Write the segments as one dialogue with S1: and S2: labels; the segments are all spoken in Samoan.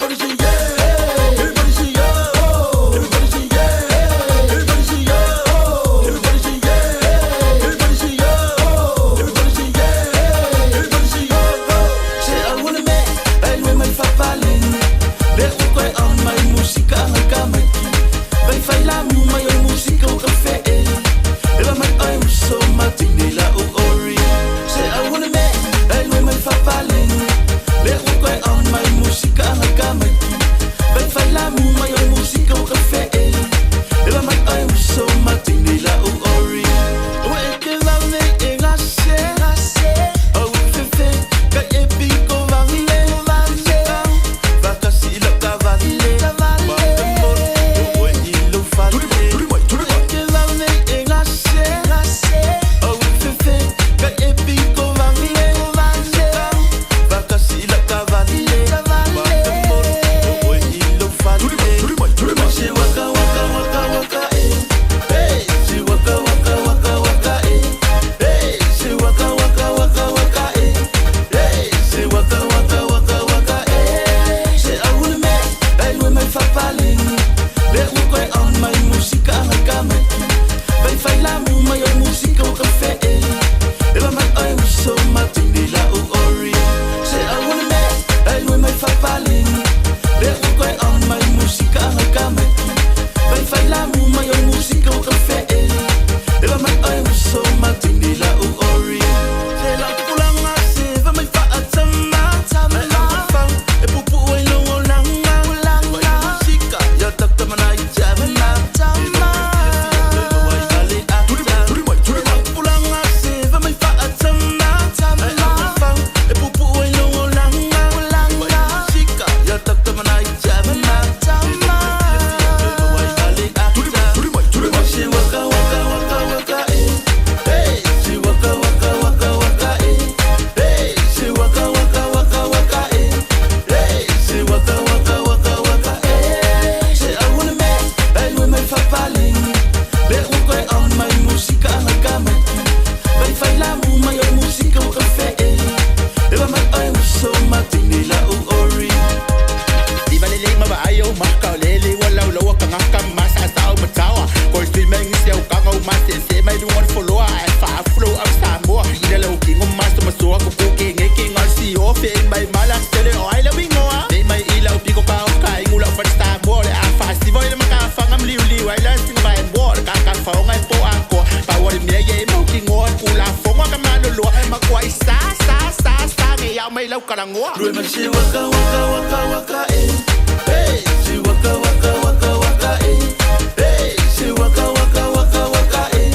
S1: Everybody say yeah. Everybody say oh. Everybody say yeah. Everybody say oh. Everybody say yeah. Everybody say oh. Everybody say yeah. Everybody say oh. Say I wanna make I mai fapaleni. Le go on my musika ka mai. Vai fai la mu mai o musika o café. Ela mai ai o so matine la o ori. Say I wanna make I mai fapaleni. Le go on my musika ka mai. Vai fai la mu mai o musika o café. Ela mai ai o so matine la o ori. O e ke la me e la se. O fe fe ka e piko va le va le. Va kasi la ka va le. Va te mor o e ilo fa le. O e ke la me e la se. O fe fe ka e piko va le va le. Va kasi la ka va le. Va te mor o e ilo fa le. Se waka waka waka waka eh. Hey, se waka waka waka waka eh. Hey, se waka waka waka waka eh. Hey, se waka waka waka waka eh. Se aul me, ay we mai fapaleni. Le u koi on mai musika ngai ka mai. Vai fai la mu mai o musika o café eh. Ela mai ai o so matine la o ori. Se aul me, ay we mai fapaleni. Le u koi on mai musika ngai ka mai. Vai fai la mu mai o musika o café eh. Ela mai ai o so matine la o ori. Se la pulanga se va mai fa atama. Mai au fa e pupu ai lo o langa. Vai musika ya tak tamana i tama. Pulanga se va mai fa atama. Mai au fa e pupu ai lo o langa. Vai musika ya tak tamana i tama. Se waka waka waka waka eh. Hey, se waka waka waka waka eh. Hey, se waka waka waka waka eh. Hey, se waka waka waka waka eh. Se aul me, ay we mai fapaleni. Le u koi on mai musika ngai ka mai. Vai fai la mu mai o musika o café eh. Ela mai ai o so matine la o ori.
S2: Ivalele ma ba ayo ma ka lele wala lo ka ngaka ma sa sa ma tawa ko si meng se o ka ngau ma se se mai du ngon follow a fa flow up sa mo ina lo ki ngom ma so ma so ko ko ke nge ke ngal si o fe mai mala se le o ai lo bingo a me mai ila o piko ka o ka ingula fa sta mo le a fa si voi le ma ka fa ngam liu liu ai la sing ba mo ka ka fa o ngai po a ko pa wa me ye mo ki ngon ku la fo ngwa ka ma lo lo ma ko ai sa sa sa sa nge ya mai lo ka la ngoa.
S1: Rui mai se waka waka waka waka eh. Hey, se waka waka waka waka eh. Hey, se waka waka waka waka eh.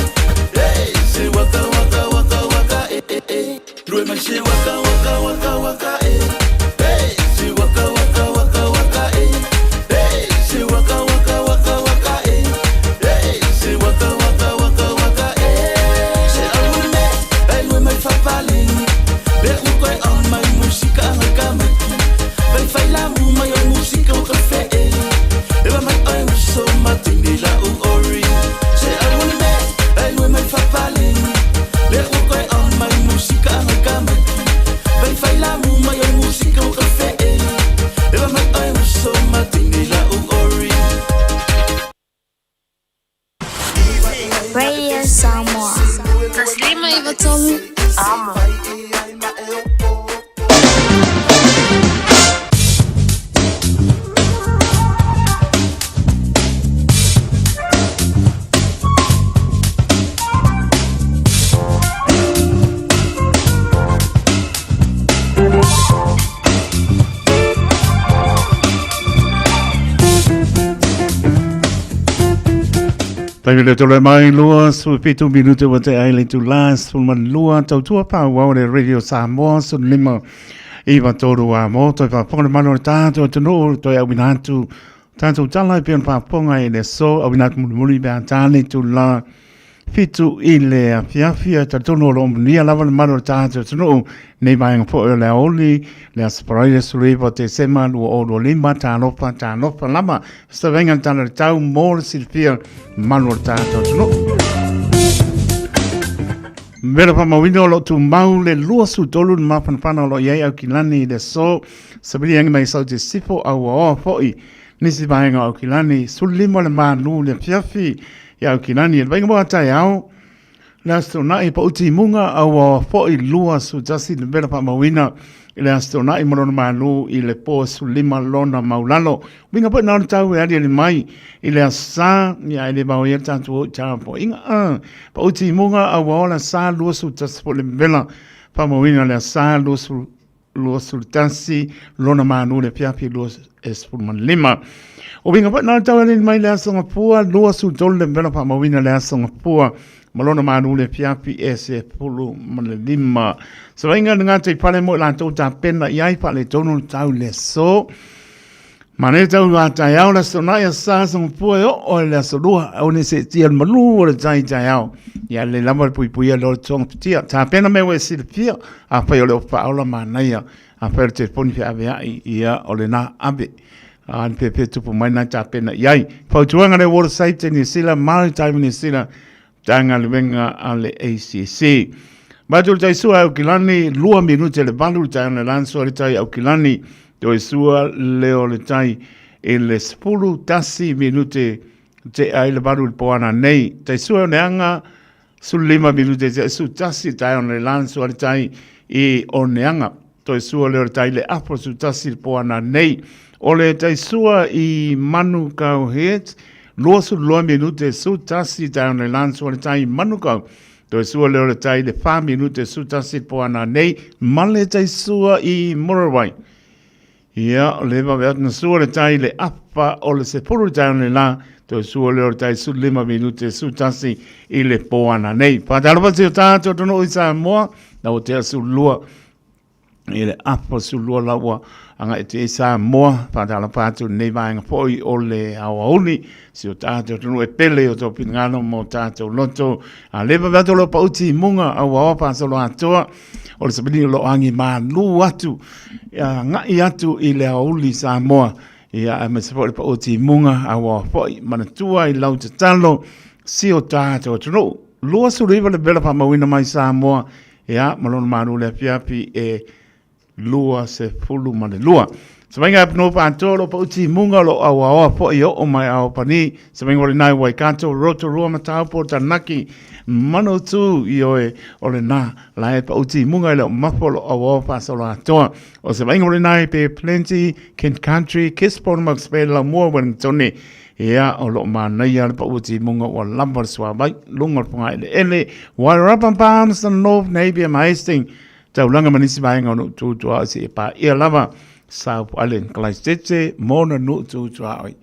S1: Hey, se waka waka waka waka eh eh eh. Rui mai se waka waka waka waka eh. Hey, se waka waka waka waka eh. Hey, se waka waka waka waka eh. Hey, se waka waka waka waka eh. Se aul me, ay we mai fapaleni. Le u koi on mai musika ngai ka mai. Vai fai la mu mai o musika o café eh. Ela mai ai o so matine la o ori. Se aul me, ai we mai fapaleni. Le u koi on mai musika ngai ka mai. Vai fai la mu mai o musika o café eh. Ela mai ai o so matine la o ori.
S3: Radio Samoa.
S4: Taslima i Amo.
S5: Taimi le tole mai lua su fitu minute wa te ai le tu la su ma lua tau tua pa wa le Radio Samoa su lima iwa toru a mo toi pa ponga mano le tātou te no toi au minatu tātou tala i pion pa ponga i le so au minatu muli muli be tāne tu la fitu i le afiafi a tatono o lombunia lava le mano le tātou te no nei vaenga po o le aoli le asparai le suriva te sema lua o lua lima tālofa tālofa lama sa venga tala le tau mō le silfia mano le tātou te no. Mela faamauina o lo o tumau le 23 le mafanafana o lo o i ai Aukilani i le aso. Savili agi mai Sauti Sifo a ua oa foi nisi vaega o Aukilani. 15 le malu i le afiafi i Aukilani. Le vaiga mo a taeao, le Aso Toonai, pau timuga a ua oa foi 21 le mela faamauina i le Aso Toonai ma lona malu i le po 15 lona maulalo. Uiga foi na o le tau e aliali mai i le Aso Sa, ia e le vaoia le tatou o i tapoaiga. A, pau timuga a ua oa le Aso Sa 21 foi le mela faamauina i le Aso Sa 20 21 lona manu le afiafi 25. O uiga foi na o le tau e aliali mai i le Aso Gafua 23 le mela faamauina i le Aso Gafua ma lona malu le afiafi e 15. Savaiga le gatai fale mo i latou tapena i ai faaletonu le tau i le aso. Manaia tau a taeao le aso nai aso sa aso gafua e oo i le aso lua aua ne i seetia le malu o le tai taeao. Ia lelei lava le puipuia lea o le togafitia. Tapena mea ua e silafia, afai o le ofa faaola manaia, afai o le telefoni feaveai, ia o lena ave. A ni fefe tupu mai na tapena i ai. Fautuaga le Water Safety Niu Sila, Maritime Niu Sila, Matagaluega a le ACC. Matu le tai sua Aukilani, 2 minute le 8 le taeao le lanso le tai Aukilani, toe sua leo le tai i le 11 minute te ai le 8 le poana nei. Tai sua o neanga, 15 minute te su tasi taeao le lanso le tai i o neanga. Toe sua leo le tai le apo su tasi le poana nei. O le tai sua i Manukau Heads, 22 minute su tasi tae ona lanso le tai Manukau. Toe sua leo le tai le 4 minute su tasi poana nei ma le tai sua i Murrawai. Ia, o le wawe atu na sua le tai le apa o le sepuru le tai ona la, toe sua leo le tai su lima minute su tasi i le poana nei. Whātalofa si o tātou tono i Samoa, na o te asu lua i le afa sulua laua agai atu i Samoa, whātalofa atu nei vaenga foi o le aoauli, si o tātou atunuu e pele o tō finagalo mō tātou loto. A le wawe atu o lo pauti i munga au aoa whāsolo atoa, o le sapini o lo angi mālū atu, agai atu i le aoauli Samoa, ia aemaise foi le pauti i munga au aoa foi, manatua i lau tatalo, si o tātou atunuu. 29 le vela whamauina mai Samoa, Ia, ma lona malu le afiafi e 22. Savaiga e pno whaatoa lo pa uti munga lo awaoa po i o mai ao pani. Savaiga o le nai Waikato, Rotorua Mataupo, Taranaki, Manutū i oe o le nā la e pa uti munga i le o mafo lo awaoa whaasolo atoa. O savaiga o le nai Bay Plenty, Kent Country, Gisborne, Hawke's Bay, Laumua, Wellingtone. Ia, o loo manaia le paua timuga ua lava le suavai, luga o le fogaeleele, Wairarapa, Palmerston North, Napier ma Hastings, taulaga ma nisi vaega o nuu tu tuaoi seia paia lava South Island, Kalaisete, mona nuu tu tuaoi.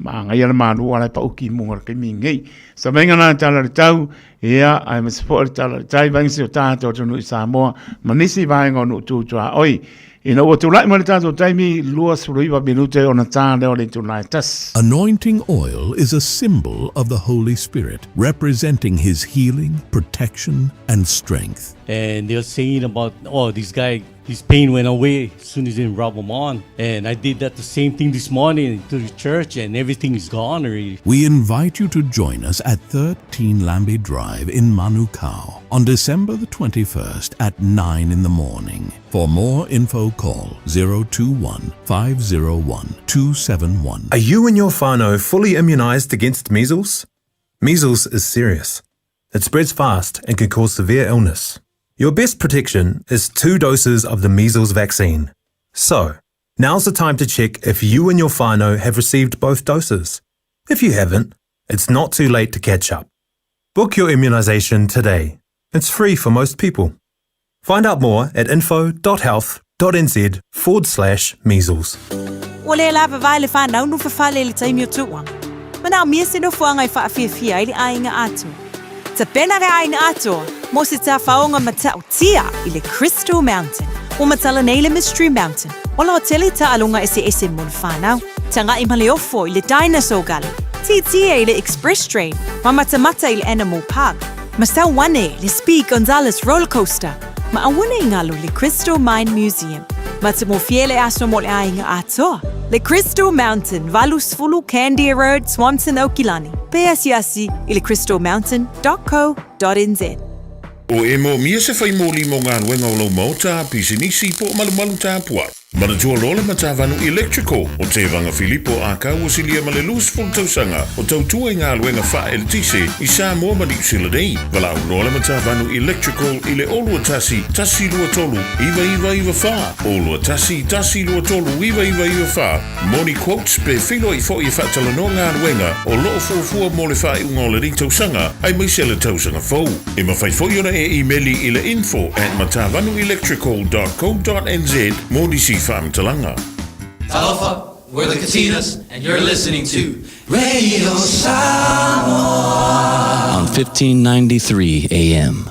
S5: Magaia le malu ala e pau kimuga o le taimi nei. Savaiga na tala le tau, ia, aemaise foi le tala le tai, vaega si o tātou atunuu i Samoa, ma nisi vaega o nuu tu tuaoi. Ina ua tulai mai le tātou taimi, 29 minute ona tā lea o le itula e tasi.
S1: Anointing oil is a symbol of the Holy Spirit, representing His healing, protection, and strength.
S3: And they were saying about, oh, this guy, his pain went away as soon as he rub them on. And I did that the same thing this morning to the church, and everything is gone already.
S1: We invite you to join us at 13 Lambie Drive in Manukau on December the 21st at 9 in the morning. For more info, call 021 501 271.
S6: Are you and your whānau fully immunised against measles? Measles is serious. It spreads fast and can cause severe illness. Your best protection is 2 doses of the measles vaccine. So, now's the time to check if you and your whānau have received both doses. If you haven't, it's not too late to catch up. Book your immunisation today. It's free for most people. Find out more at info.health.nz forward slash measles.
S7: Ua le lava vae le whanau no whawhale i le taimi o tuua. Manaomia se nofoanga e whaafiafia ai le aiga atoa. Tapena le aiga atoa mo se tawhaonga matautia i le Crystal Mountain. Ua matala nei le Mystery Mountain, o la hotele taaloga eseese mo le whanau. Tagai ma le ofo i le Dinosaur Gully, tietie i le Express Train, ma matamata i le Animal Park. Ma sau ane le Speed Gonzales Roller Coaster, ma aua nei galo le Crystal Mine Museum. Matamofie le aso mo le aiga atoa. Le Crystal Mountain, 80 Candia Road, Swanson, Aukilani. Pe asiasi i le crystalmountain.co.nz.
S8: O e moomia se fai moli mo galuega o lou maota, pisinisi po o malumalu tapuai. Manatua loa le Matavanu Electrical o Tevaga Filipo Akau ua silia ma le 20 tausaga o tautua i galuega faaeletise i Samoa ma Niu Sila nei. Valaau loa le Matavanu Electrical i le 021 123 9994, 021 123 9994 mo ni quotes pe feiloai foi e faatalanoa galuega o lo o fuafua mo le faaiuga o lenei tausaga aemaise le tausaga fou. E mafai foi ona e imeli i le info at matavanuelectrical dot co dot nz mo nisi faamatalaga.
S9: Talofa, we're the Katinas, and you're listening to Radio Samoa on 1593 AM.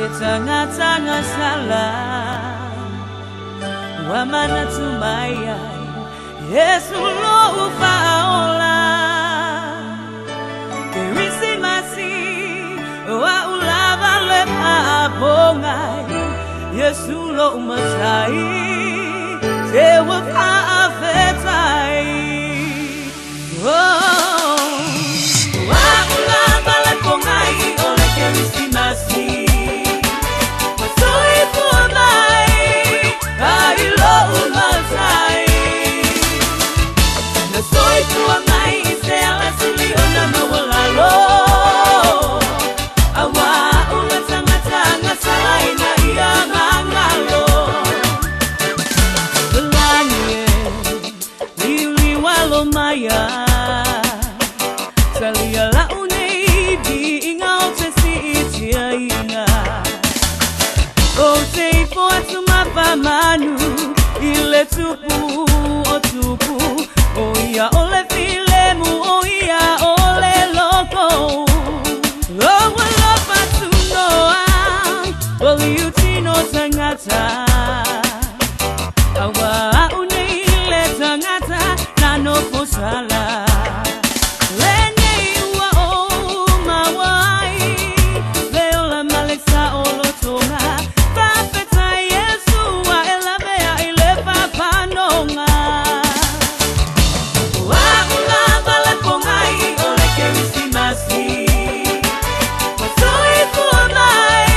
S10: Le tangatanga sala Ua manatu mai ai Yesu lou faaola Kerisimasi O a'u lava le faapogai Yesu lou matai Te ua faafetai Oh O a'u lava le pogai O le Kerisimasi Ua soifua mai ai lou matai Na soifua mai i se alasili ona maualalo Auā ua tagata salaina ia magalo Lani e liuliu alo mai Talia la'u nei viiga o te siitiaina Ou te ifo atu ma faamanu i le Tupu o tupu O ia o le filemu o ia o le loko Lou alofa tunoa o liu tino tagata Auā a'u nei le tagata na nofo sala Lenei ua ou maua ai le ola ma le saolotoga Faafetai Iesu ua e lavea i le faapanoga O a'u lava le pogai o le Kerisimasi Ua soifua mai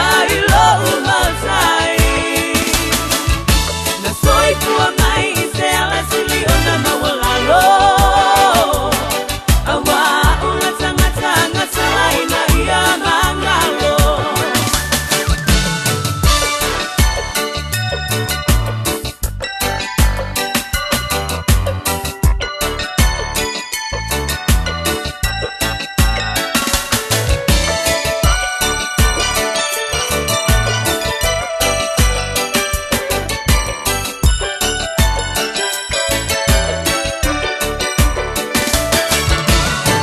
S10: ai lou matai Na soifua mai i se alasili ona maualalo Auā ua tagata gasalaina ia magalo.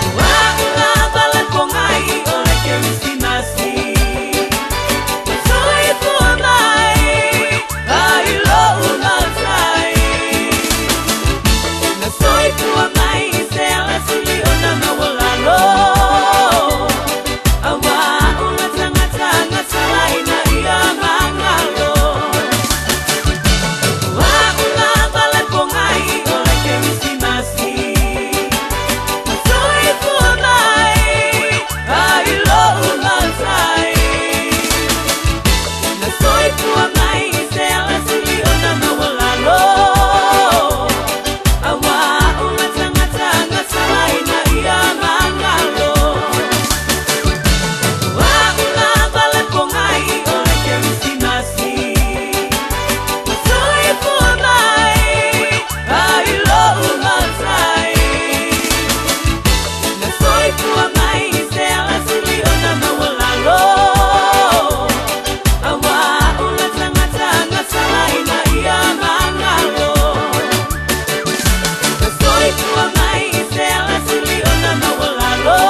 S10: O a'u lava le pogai o le Kerisimasi Ua soifua mai ai lou matai Na soifua mai i se alasili ona maualalo Auā ua tagata gasalaina ia magalo O a'u lava le pogai o le Kerisimasi Ua soifua mai ai lou matai Na soifua mai i se alasili ona maualalo Auā ua tagata gasalaina ia magalo O a'u lava le pogai o le Kerisimasi Ua soifua mai ai lou matai Na soifua mai i se alasili ona maualalo Auā ua tagata gasalaina ia magalo Na soifua mai i se alasili ona maualalo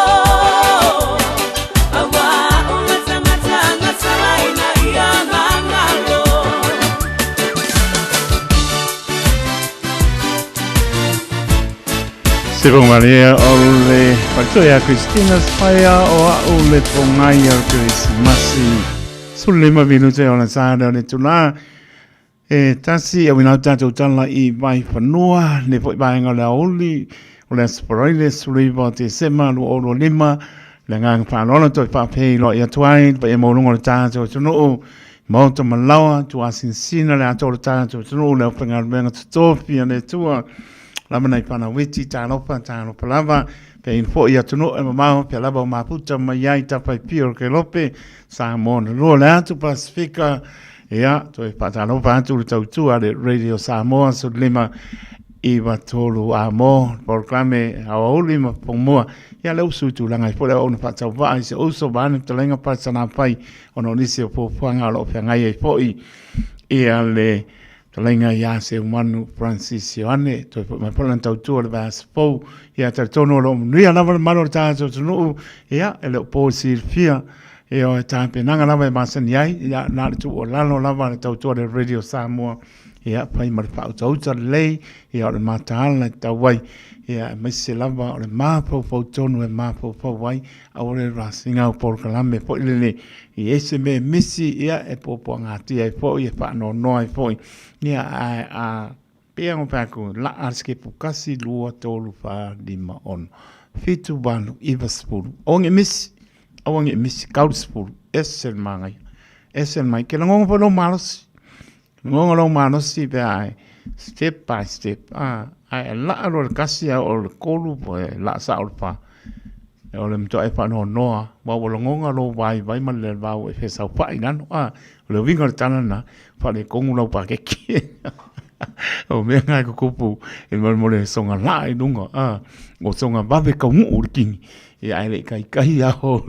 S10: Auā ua tagata gasalaina ia magalo.
S5: Se Maria o le faletua ia Christina Spaia o a'u le pogai o le Kerisimasi. 15 minute o le sa lea o le itulā. E tasi e uina atu tatou tala i Vaifanua, le foi vaega o le aoauli o le Aso Faraile 19 o Tesema 2025. Le agaga faaaloalo toe faafeiloai atu ai le paia maualuga o le tatou atunuu, Maota ma laoa, tuasinasina le atoa o le tatou atunuu, le aufaigaluega totofi a le Atua. Lava nai fanauiti, talofa, talofa lava, pe foi i atunuu e mamao, pea lava o mafuta mai ai tafa i pio o le Kelope, Samoa na lua le atu Pasifika, ia, toe faatalofa atu le tautua a le Radio Samoa, 15 9 3 a mo, polokalame aoauli ma pongua, ia le usu i tulaga i foi le auauna faatauvaa i se uso vaeane fetalaiga Palesalafai, ona o nisi o fuafuaga o lo o feagai ai foi ia le Fetalaiga ia Seumanu Francis Ioane, toe foi mai foi lana tautua i le vaiaso fou. Ia talitonu o lo o manuia lava le malu o le tatou atunuu, ia e le o po i silafia. Ioe, tapenaga lava e masani ai, ia, na o le tuualalo lava a le tautua a le Radio Samoa, ia, fai ma le faautauta lelei, ia, o le mataala e tatau ai, ia, aemaise lava o le mafaufau tonu e mafaufau ai, aua le rasiga o polokalame foi lele i ai se mea e misi, ia, e puapuagatia ai foi, e faanoanoa ai foi, ia, ae a pei lava ona fai atu, laa le sikepu 1, 2, 3, 4, 5, 6, 7, 8, 9, 10, aua ne i misi. Aua ne i misi kau le 10, ese le manaia. Ese le manaia. Ke lagona foi lou malosi. Lagona lou malosi pe a e step by step. Ah, ae e laa loa le kasi a o le kolu po e laa sao le fa. E o le matoa e whaanoanoa. Wa ua lagona lou vaivai ma le vau e fesaufai i lalo. Ah, o le uiga o le tala lena, faaletonu lau pakeki. O mea na e tutupu i mo le soga laa i luga. Ah, o soga vave taunuu le kini. Ia ae le i taitai a o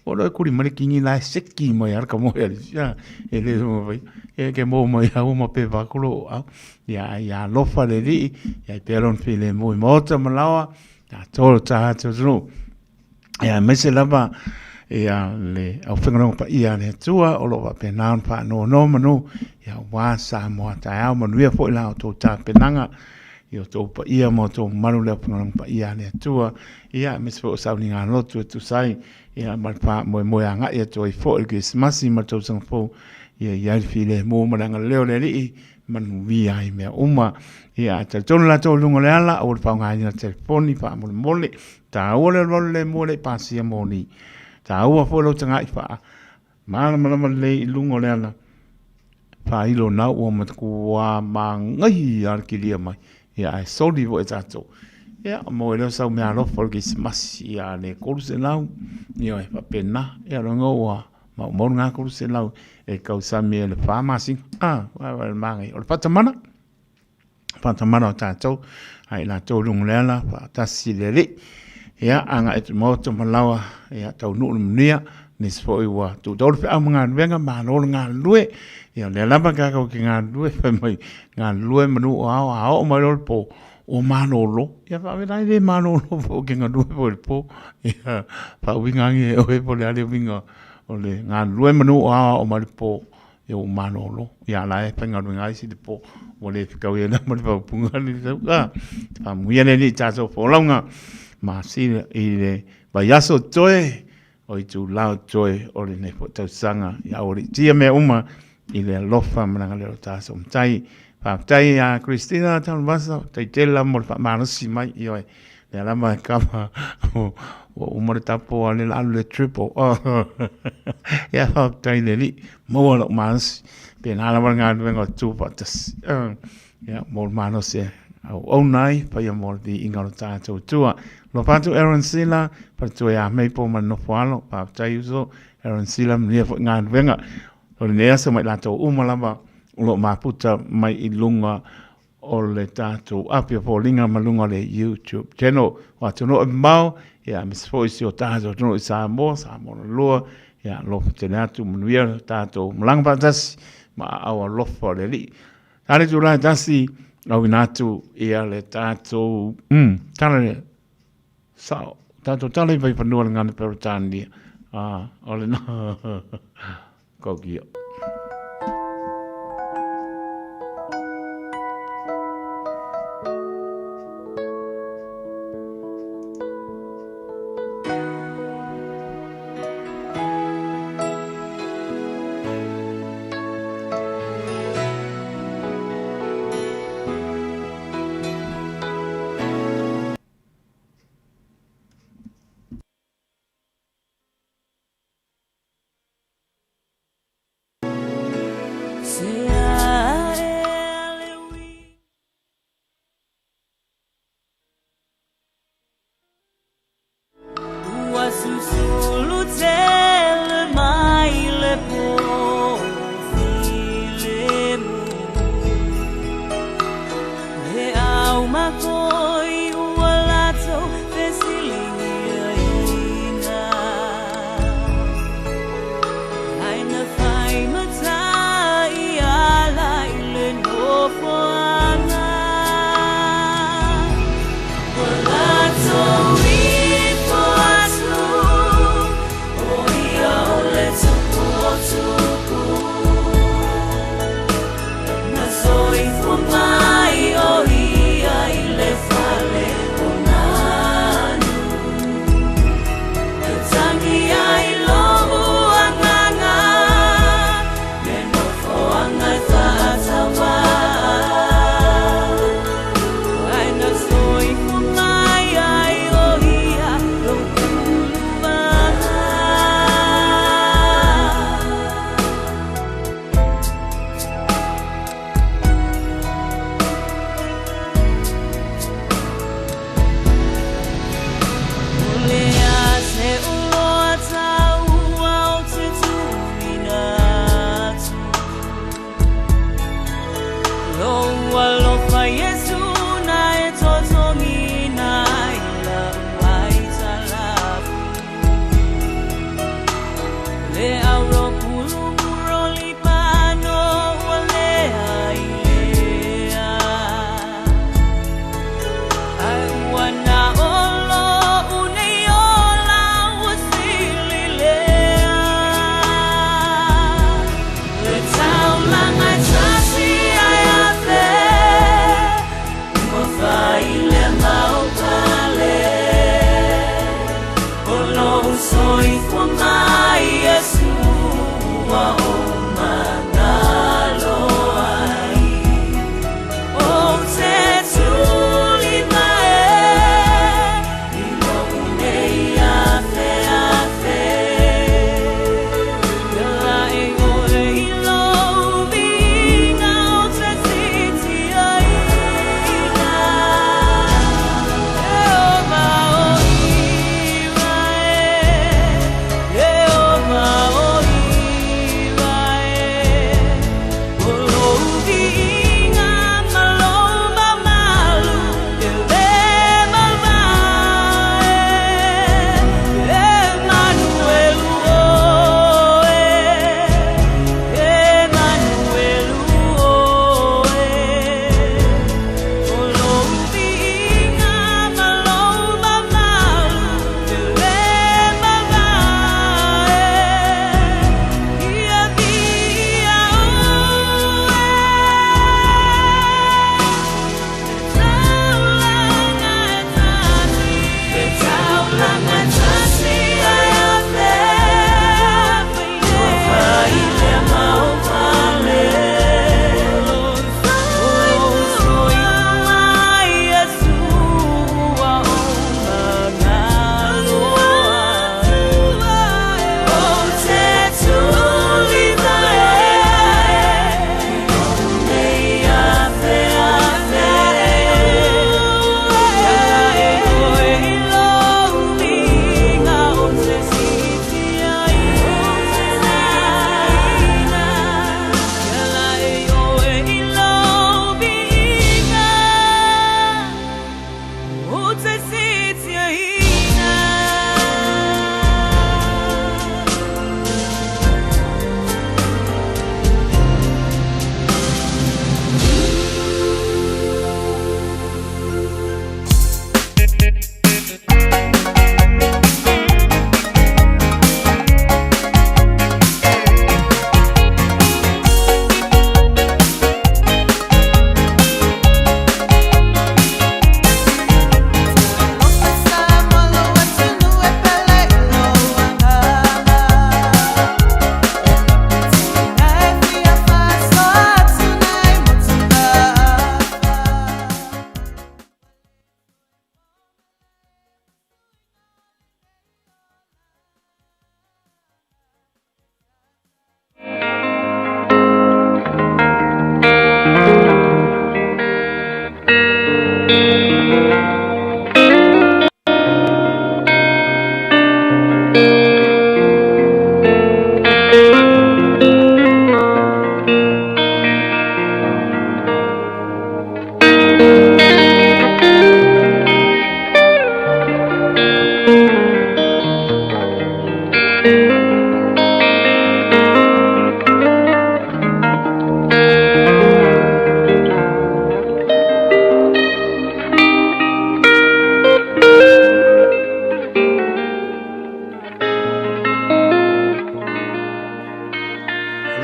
S5: o loe kuli mai le kini la e seki mai a le ka moe a le isi e le mawhai e ke mō mai au ma pe whakolo o au ia ai alofa le lii ia i pea lona file mō i maota ma laoa ta tolo ta atu tunu ia aemaise lava ia le aufaigaluega paia a le Atua o lo o faapena ona faanonoa manu ia aua Samoa taeao manuia foi la outou tapenaga i o outou paia ma outou mamalu le aufaigaluega paia a le Atua, ia, aemaise foi o sauniga lotu e tusa ai, ia, ma le faamoemoe agai atu ai foi i le Kerisimasi ma le Tausaga Fou, ia i ai le filemu ma le agalelei o le Alii, manuia ai mea uma. Ia, ae talitonu latou i luga o le ala, aua le faaaogaina le telefoni faamolemole, taua le alualu lemu e le i pasia moni. Taua foi lou taga'i faa Malamalama lelei i luga o le ala faailo nau ua matua manaia lava le kilia mai, ia ae soli foi e tatou. Ia maua ai lea o sau meaalofa o le Kerisimasi, ia a le $300, ioe, e faapena. Ia o lona ua maumau lena $300 e tausami ai i le fa masina. A, o le manaia. O le faatamala, faatamala o tatou, a i latou i luga o le ala, faatasi le Alii. Ia, agai atu i maota ma laoa, ia taunuu le manuia. Nisi foi ua tuutau le feau ma galuega, malo le galulue. Ia, o lea lava tatou te galulue, fai mai, galulue manu o ao, a oo mai loa le po, ua malolo. Ia faapena e le malolo foi ou te galue foi i le po. Ia, faauiga ane e oe po o le a le uiga o le galulue manu o ao, a oo mai le po, Ia ua malolo, ia la e faigaluega ai isi i le po, ua le fetaui ai la ma le faaupuga le sau. Ah, faamanuia le Alii i tatou folauga masina i le vaiaso toe o itula o toe o lenei foi tausaga. Ia aualiitia mea uma i le alofa ma le agalelei o lo tatou Matai. Faafetai ia Christina Tanuvasa, faafetai tele lava mo le faamalosi mai, ioe. Lea lava e kava ua uma le tapo a le la alu le triple. Ia faafetai i le Alii, maua lou malosi. Pena lava le galuega o tu faatasi. Ia mo le malosi e auauna ai, faia mo le viiga o le tatou Atua. Alofa atu Aaron Sila, faletua ia Maple ma le nofo alo. Faafetai uso Aaron Sila, manuia foi galuega. O lenei aso ma i latou uma lava o lo o mafuta mai i luga o le tatou api o foliga ma luga o le YouTube channel o atunuu e mamao, ia aemaise foi si o tatou atunuu i Samoa, Samoa na lua, ia alofa tele atu, manuia le tatou malaga faatasi ma aao alofa o le Alii. Tala itula e tasi, auina atu ia le tatou tala le sao, tatou tala i vaifanua le gana Peretania. Ah, o lena. Kau kia.
S10: mai Iesu ua ou magalo ai. Ou te tuli mai i lou nei afeafe. E laʻi ʻoe i lou viiga ou te siitiaina. Ieova o iva e, Ieova o iva e, O lou viiga ma lou mamalu e lē mavae. Emanuelu ʻoe, Emanuelu ʻoe, O lou viiga ma lou mamalu e lē mavae. Ia viia ʻoe. E taulaga e tasi, e taulaga e tasi ai afeafe i le mau fale. O soifua mai Iesu ua ou magalo ai. Ou te tuli mai i lou nei afeafe. E laʻi ʻoe i lou viiga ou te siitiaina. E laʻi ʻoe i lou viiga ou te siitiaina.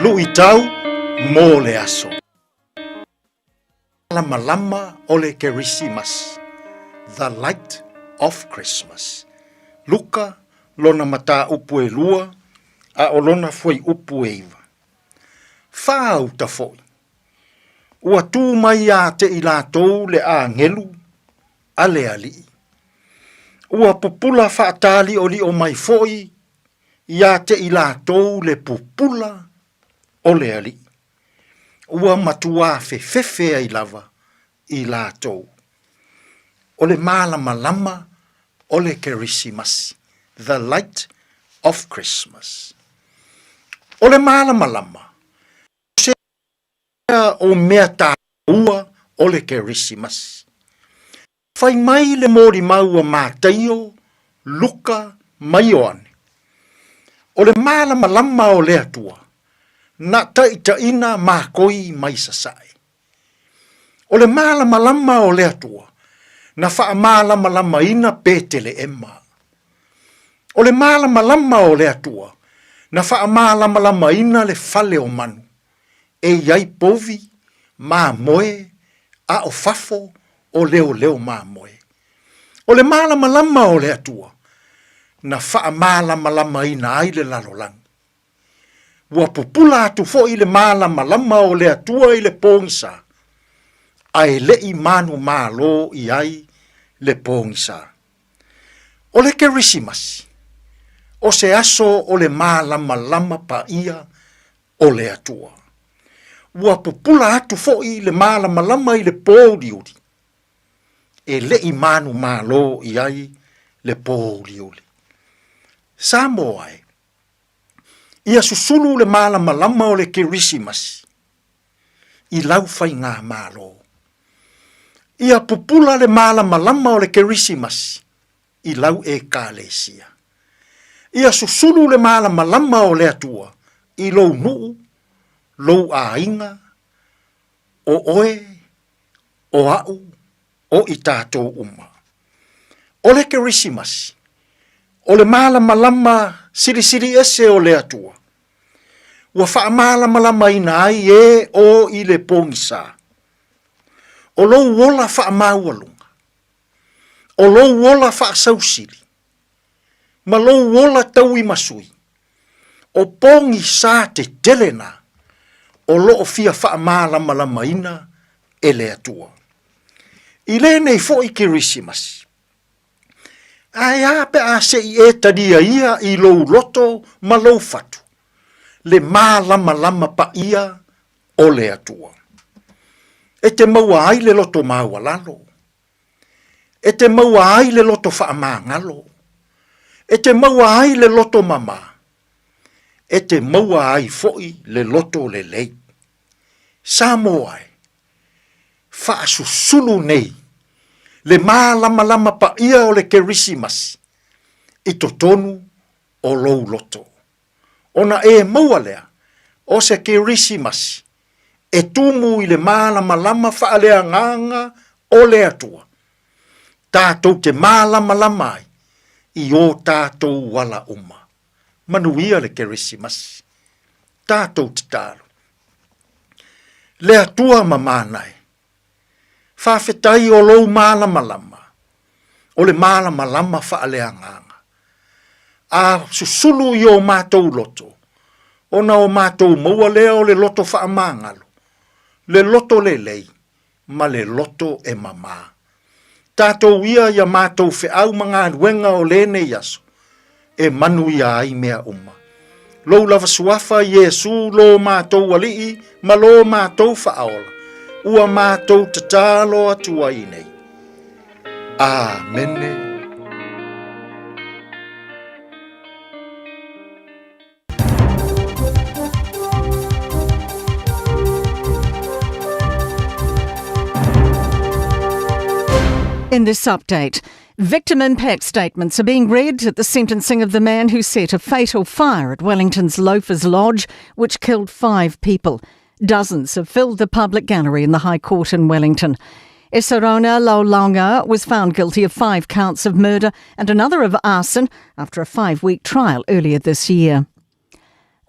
S11: Luʻitau mo le aso. Malamalama o le Kerisimasi, The Light of Christmas. Luka lona mataupu e lua a ʻo lona fuaiupu e iva. Fāuta foʻi. Ua tū mai iā te i lātou le ʻāgelu a le Aliʻi. Ua pupula faataliʻoliʻo mai foʻi iā te i lātou le pupula o le Aliʻi. Ua matuā fefefe ai lava i lātou. O le mālamalama o le Kerisimasi, the light of Christmas. O le mālamalama, o se o mea tāua o le Kerisimasi. Fai mai le molimau a Mataio, Luka ma Ioane, o le malamalama o le Atua, na taʻitaʻina mākoi mai sasae. O le malamalama o le Atua, na faamalamalamaina Peteleʻema. O le malamalama o le Atua, na faamalamalamaina le fale o manu, e i ai povi, mamoe, a o fafo o leoleo mamoe. O le malamalama o le Atua, na faamalamalamaina ai le lalolagi. Ua pupula atu foi le malamalama o le Atua i le pogisa, ae le i manumalo i ai le pogisa. O le Kerisimasi, o se aso o le malamalama paia o le Atua. Ua pupula atu foi le malamalama i le pōuliuli, e le i manumalo i ai le pōuliuli. Samoa e, ia susulu le malamalama o le Kerisimasi i lau faigamalo. Ia pupula le malamalama o le Kerisimasi i lau Ekalesia. Ia susulu le malamalama o le Atua i lou nuu, lou aiga, o oe, o a'u, o i tatou uma. O le Kerisimasi, o le malamalama silisili ese o le Atua, ua faamalamalamaina ai e o i le pogisa. O lou ola faamaualuga, o lou ola faasausili, ma lou ola tauimasui, o pogisa tetele na o lo o fia faamalamalamaina e le Atua. I lenei foi Kerisimasi, ae a pe a se i e talia ia i lou loto ma lou fatu le malamalama paia o le Atua. E te maua ai le loto maualalo, E te maua ai le loto faamagalo. E te maua ai le loto mama. E te maua ai foi le loto lelei. Samoa e, faasusulu nei le malamalama paia o le Kerisimasi i totonu o lou loto. Ona e maua lea o se Kerisimasi e tumu i le malamalama faaleagaga o le Atua, tatou te malamalama ai i ō tatou ala uma. Manuia le Kerisimasi. Tatou tatalo. Le Atua mamana e, faafetai o lou malamalama, o le malamalama faaleagaga. A susulu i o matou loto, ona o matou maua lea o le loto faamagalo, le loto lelei, ma le loto e mamā. Tatou ia ia matou feau ma galuega o lenei aso, e manuia ai mea uma. Lou lava suafa Iesu lo matou Alii ma lo matou Faaola, ua matou tatalo atu ai nei. Amene.
S12: In this update, victim impact statements are being read at the sentencing of the man who set a fatal fire at Wellington's Loafers Lodge, which killed five people. Dozens have filled the public gallery in the High Court in Wellington. Esarona Laulanga was found guilty of five counts of murder and another of arson after a five week trial earlier this year.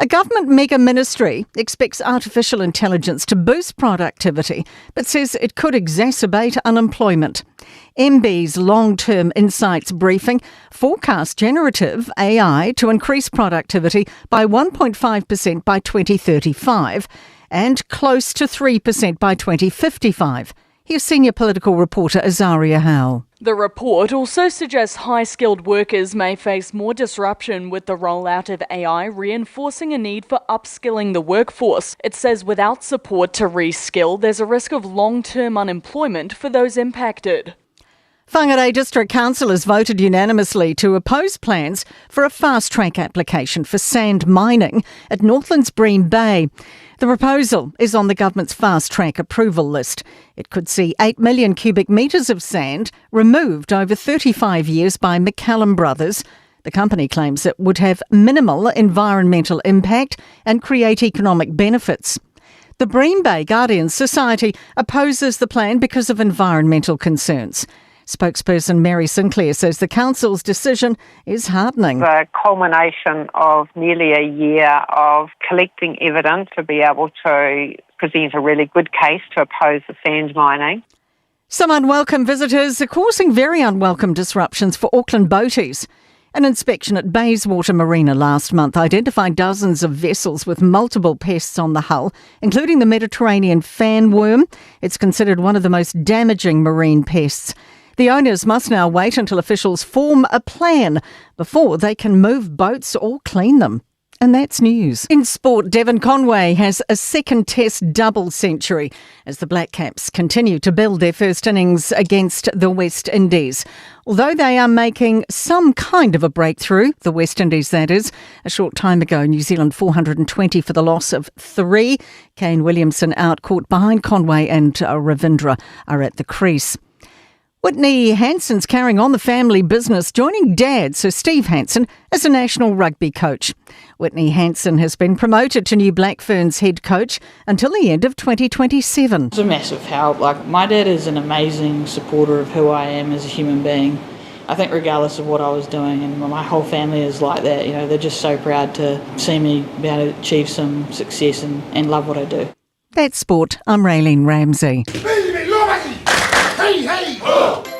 S12: A government mega ministry expects artificial intelligence to boost productivity, but says it could exacerbate unemployment. MB's long term insights briefing forecasts generative AI to increase productivity by 1.5% by 2035 and close to 3% by 2055. Here's senior political reporter Azaria Howe.
S13: The report also suggests high skilled workers may face more disruption with the rollout of AI, reinforcing a need for upskilling the workforce. It says without support to reskill, there's a risk of long term unemployment for those impacted.
S12: Whangarei District Council has voted unanimously to oppose plans for a fast track application for sand mining at Northland's Bream Bay. The proposal is on the government's fast track approval list. It could see 8 million cubic metres of sand removed over 35 years by McCallum Brothers. The company claims it would have minimal environmental impact and create economic benefits. The Bream Bay Guardian Society opposes the plan because of environmental concerns. Spokesperson Mary Sinclair says the council's decision is heartening.
S14: The culmination of nearly a year of collecting evidence to be able to present a really good case to oppose the sand mining.
S12: Some unwelcome visitors are causing very unwelcome disruptions for Auckland boaties. An inspection at Bayswater Marina last month identified dozens of vessels with multiple pests on the hull, including the Mediterranean fanworm. It's considered one of the most damaging marine pests. The owners must now wait until officials form a plan before they can move boats or clean them. And that's news. In sport, Devon Conway has a second test double century as the Black Caps continue to build their first innings against the West Indies. Although they are making some kind of a breakthrough, the West Indies that is. A short time ago, New Zealand 420 for the loss of three. Kane Williamson out caught behind Conway and Ravindra are at the crease. Whitney Hansen's carrying on the family business, joining dad, Sir Steve Hansen, as a national rugby coach. Whitney Hansen has been promoted to new Black Ferns head coach until the end of 2027.
S15: It's a massive help. Like, my dad is an amazing supporter of who I am as a human being. I think regardless of what I was doing, and my whole family is like that, you know, they're just so proud to see me be able to achieve some success and, and love what I do.
S12: That's sport. I'm Raylene Ramsey.
S1: Hey, hey! Oh!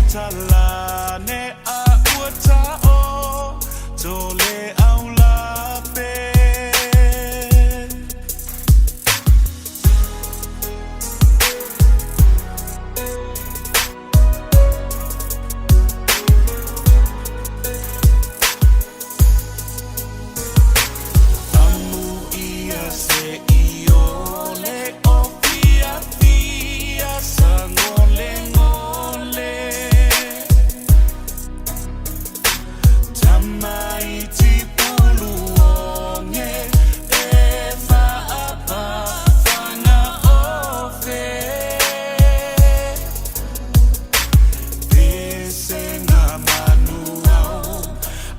S1: Talane a ua ta'o to le au lape. Amu ia se i o le o fia fia sa ngole ngole. Tamaiti pulu onge e whaapa whanga ofe. Pese ngā manu au,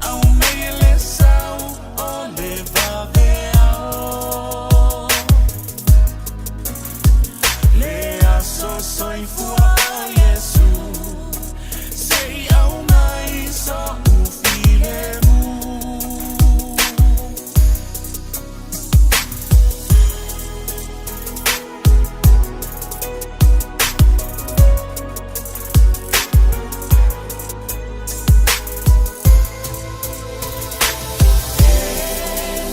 S1: au mei le sau o le vave au. Le aso soifua a Iesu, se i au mai so ufile mu.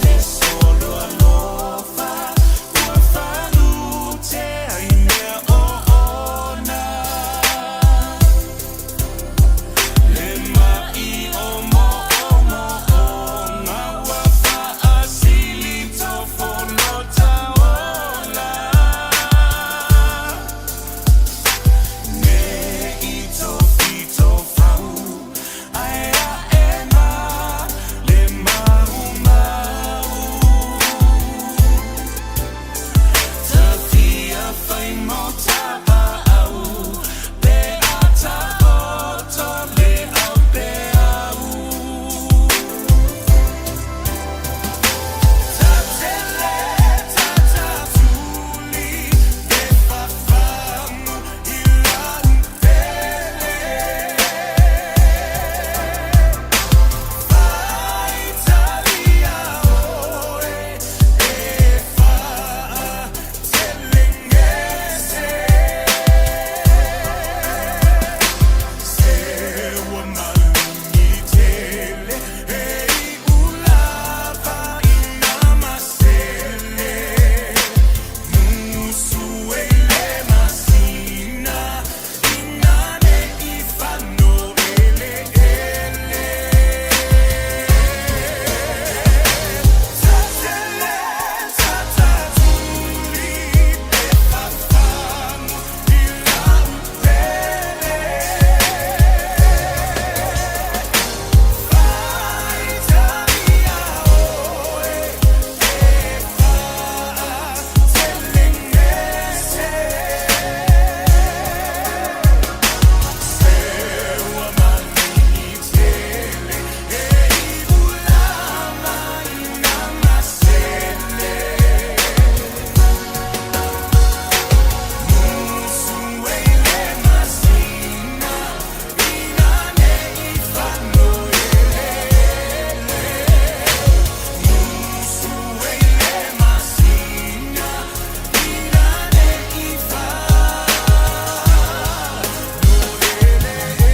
S1: Le solo alofa, ua whalute ai mea o ona. Le mai o mo o mo o ngā ua whaasili tō fono taola. Me i tō whito whau, ai a e mā, le mau mau. Ta fia whai mō tapa au, pe a ta oto le au pe au. Ta tele, ta ta tuli, te whawhangu i lau pele. Whaitalia oe, e whaa tele ngese. Se ua malungi tele, e i ulava i ngā masele. Musu e le masina, i ngā ne i whano ele ele. Ta tele, ta ta tuli, te whawhangu i lau pele. Whaitalia oe, e whaa tele ngese. Se ua malungi tele, e i ulama i ngā masele. Musu e le masina, i ngā ne i whano ele ele. Musu e le masina, i ngā ne i whano ele ele.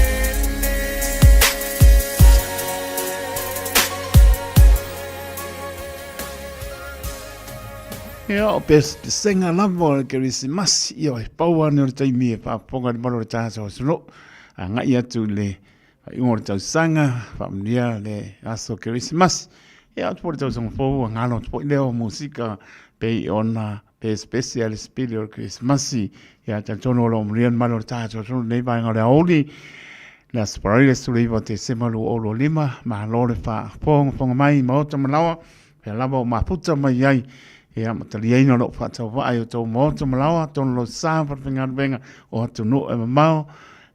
S5: Ia, o pesega lava o le Kerisimasi, ia, e pau ane o le taimi e faafofoga i le malu o le tātou atunuu, agai atu i le faaiuga o le tausaga, faamanuia le aso Kerisimasi. Ia, atu foi le tausaga fou, galo atu foi lea o musika pei ona pesepese a le sipili o le Kerisimasi. Ia, talitonu o lo o manuia le malu o le tātou atunuu i lenei vaega o le aoauli, le Aso Faraile 19 Tesema 2025, malo le faafogafoga mai i Maota ma Laoa, pea lava o mafuta mai ai, ia ma taliaina o lou faatauvaa i o tou maota ma laoa, tonu lou sa fale-faigaluega o atunuu e mamao,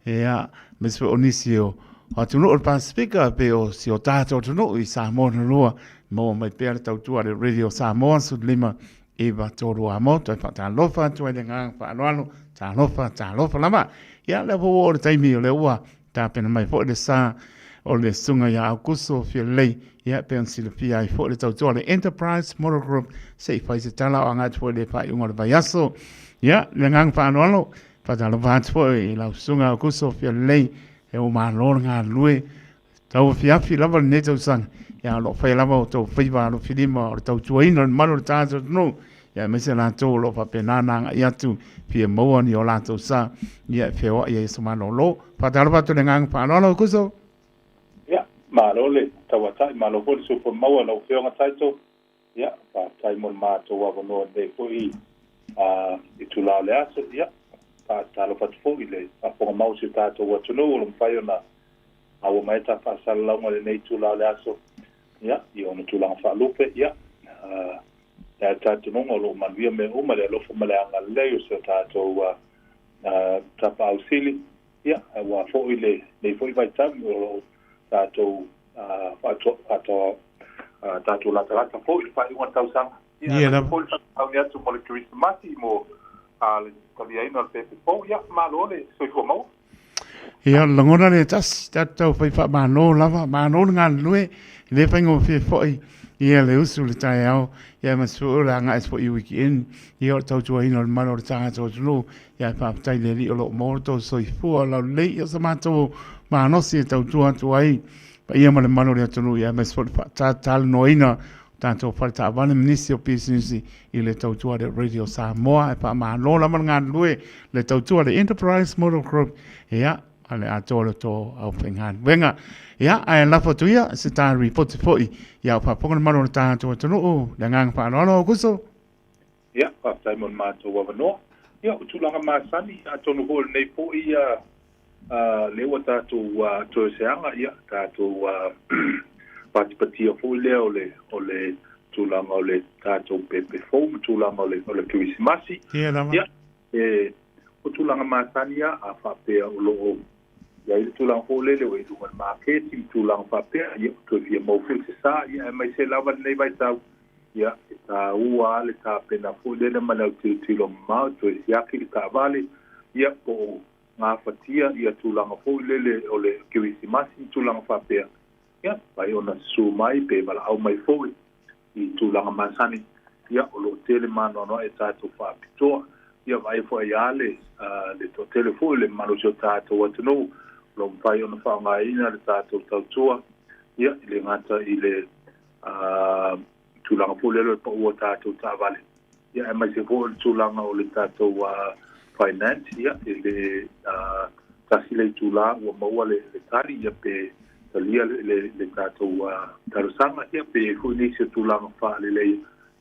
S5: ia, aemaise foi o nisi o atunuu o le Pasefika, pei o si o tatou atunuu i Samoa na lua, maua mai pea le tautua a le Radio Samoa, 15 9 3 a moto e faatalofa atu ai le agaga faaaloalo, talofa, talofa lava. Ia, lea foi ua oo le taimi o lea ua tapena mai foi le sa o le susuga ia Aukuso Fialelei, ia, pei ona silafia ai foi le tautua a le Enterprise Motor Group, se i fai se tala o agai atu foi i le faaiuga o le vaiaso. Ia, le agaga faaaloalo, faatalofa atu foi i lau susuga Aukuso Fialelei, E ua malo le galulue tauafiafi lava lenei tausaga, ia o lo o faia lava o outou faiva alofilima o le tautuaina o le mamalu o le tagata atunuu, ia aemaise latou o lo o faapena ona agai atu fia maua ni o latou sa, ia e feoai ai i aso malolo. Faatalofa atu i le agaga faaaloalo Aukuso.
S16: Ia, malo le tauatai, malo foi le soifua maua i lau Afioga Taito. Ia, faafetai mo le matou avanoa i lenei foi itula o le aso. Ia, faatalofa atu foi i le faafofoga mau o si o tatou atunuu o lo o mafai ona maua mai ta faasalalauga i lenei itula o le aso, ia, i ona tulaga faalupe. Ia, e ai le talitonuga o lo o manuia mea uma i le alofa ma le agalelei o si o tatou Tapaau Sili, ia, aua foi lenei foi vaitaimi o lo o tatou tatou latalata foi i le faaiuga o le tausaga. Ia, aemaise foi le faatauni atu mo le Kerisimasi, mo le taliaina o le pepe fou. Ia, malo le soifua maua.
S5: Ia, lagona le tasi, tatou tau fai faamalo lava, malo le galulue, e le faigofie foi ia le usu i le taeao, ia aemaise foi o le agai atu foi i weekend, ia o le tautuaina o le mamalu o le tagata o atunuu, ia faafetai i le Alii o lo o maua lo outou soifua laulelei, ia o se matou malosi e tautua atu ai paia ma le mamalu o le atunuu, ia aemaise foi le faatatalanoaina o tatou fale taavale ma nisi o pisinisi i le tautua a le Radio Samoa. E faamalo lava le galulue le tautua a le Enterprise Motor Group, ia a le atoa o le tou aufaigaluega. Ia, ae lafo atu ia se ta ripoti foi ia o faafofoga le mamalu o le tatou atunuu. Le agaga faaaloalo Aukuso.
S16: Ia, faafetai mo le matou avanoa. Ia, o tulaga masani, atonu foi o lenei foi lea ua tatou toe seaga, ia, tatou patipatia foi lea o le, o le tulaga o le tatou pepe fou ma tulaga o le, o le Kerisimasi.
S5: Ia lava.
S16: Ia, e, o tulaga masani lava, a faapea o lo o i ai le tulaga foi lele ua i luga o le maketi ma tulaga faapea, ia, ua toe fia maua foi se sa, ia, aemaise lava lenei vaitau, Ia, e taua lava le tapena foi lele ma le autilotilo mamao e toe siaki le taavale, ia, po o gafatia ia tulaga foi lele o le Kerisimasi ma tulaga faapea, ia, mafai ona susu mai pe valaau mai foi i tulaga masani, ia, o lo o tele maanoanoa e tatou faapitoa. Ia, vaai foi lava le, le toatele foi o le mamalu o si o tatou atunuu o lo o mafai ona faaaogaina le tatou tautua, ia, e le gata i le tulaga foi lea o le pau o tatou taavale, ia, aemaise foi o le tulaga o le tatou finance, ia, e le tasi le itula ua maua le tali, ia, pe talia le tatou talosaga, ia, pe i ai foi nisi o tulaga faaleleia,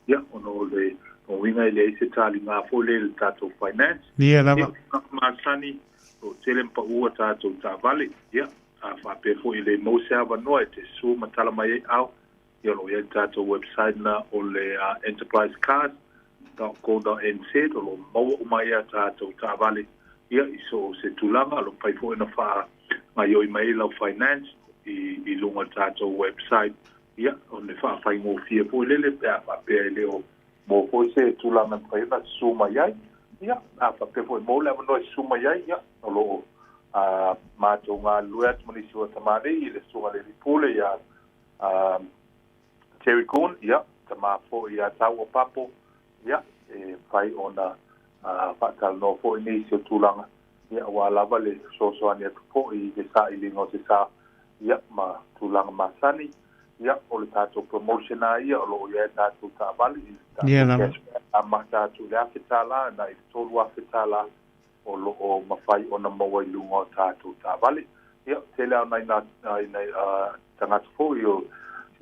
S16: ia, ona o le uiga e leai se taliga foi lea i le tatou finance.
S5: Ia lava.
S16: Ia, masani, o tele ma pau a tatou taavale, ia, A faapea foi e le maua se avanoa e te susu ma tala mai ai au, ia o lo o i ai le tatou website na o le enterprisecars.co.nz o lo o maua uma ai a tatou taavale ia i so o se tulaga, o lo o mafai foi ona faagaoioi mai ai lau finance i luga o le tatou website ia ona faafaigofie foi lele pe a faapea e le o maua foi se tulaga e mafai ona susu mai ai. Ia, a faapea foi e maua le avanoa e susu mai ai, ia, o lo o matou galulue atu ma nisi o tamalii i le Susuga i le Alii Pule ia Terry Goon, ia, tama foi ia Taua Papo, ia, e mafai ona faatalanoa foi nisi o tulaga, ia, aua lava le fesoasoani atu foi i le sailiga o se sa, ia, ma tulaga masani, ia, o le tatou promotion lava ia o lo o i ai tatou taavale i le tatou cashback amata atu i le $1,000 agai i le $3,000 o lo o mafai ona maua i luga o tatou taavale. Ia, tele lava o nai nai tagata foi o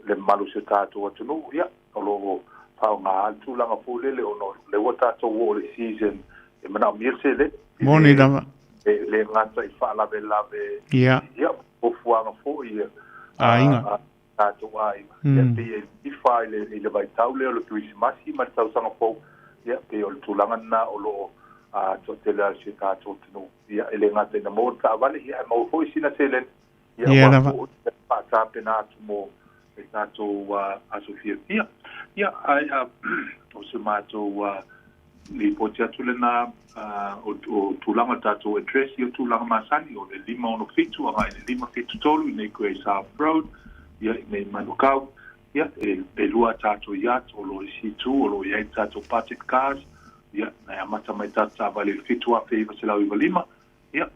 S16: le mamalu o si o tatou atunuu, ia, o lo o faaaoga le tulaga foi lele ona o lea ua tatou oo i le season e manaomia le seleni.
S5: Moni lava.
S16: E le gata i faalavelave, ia, fuafuaga foi
S5: a aiga.
S16: Tatou aiga. Ia, pei e lilifa i le vaitau lea o le Kerisimasi ma le Tausaga Fou, ia, pei o le tulaga lena o lo o toatele ai si o tatou atunuu. Ia, e le gata ina maua le taavale, ia, ae maua foi sina seleni, ia, aua foi le faatapena atu mo le tatou aso fiafia. Ia, ae o se matou lipoti atu lena o tulaga o le tatou address, ia o tulaga masani, o le 567 agai i le 573 i inei Grey South Road, ia i inei Manukau. Ia, e lua a tatou yacht o lo o i C2, o lo o i ai le tatou budget cars, ia, na e amata mai tatou taavale i le 7,995, ia,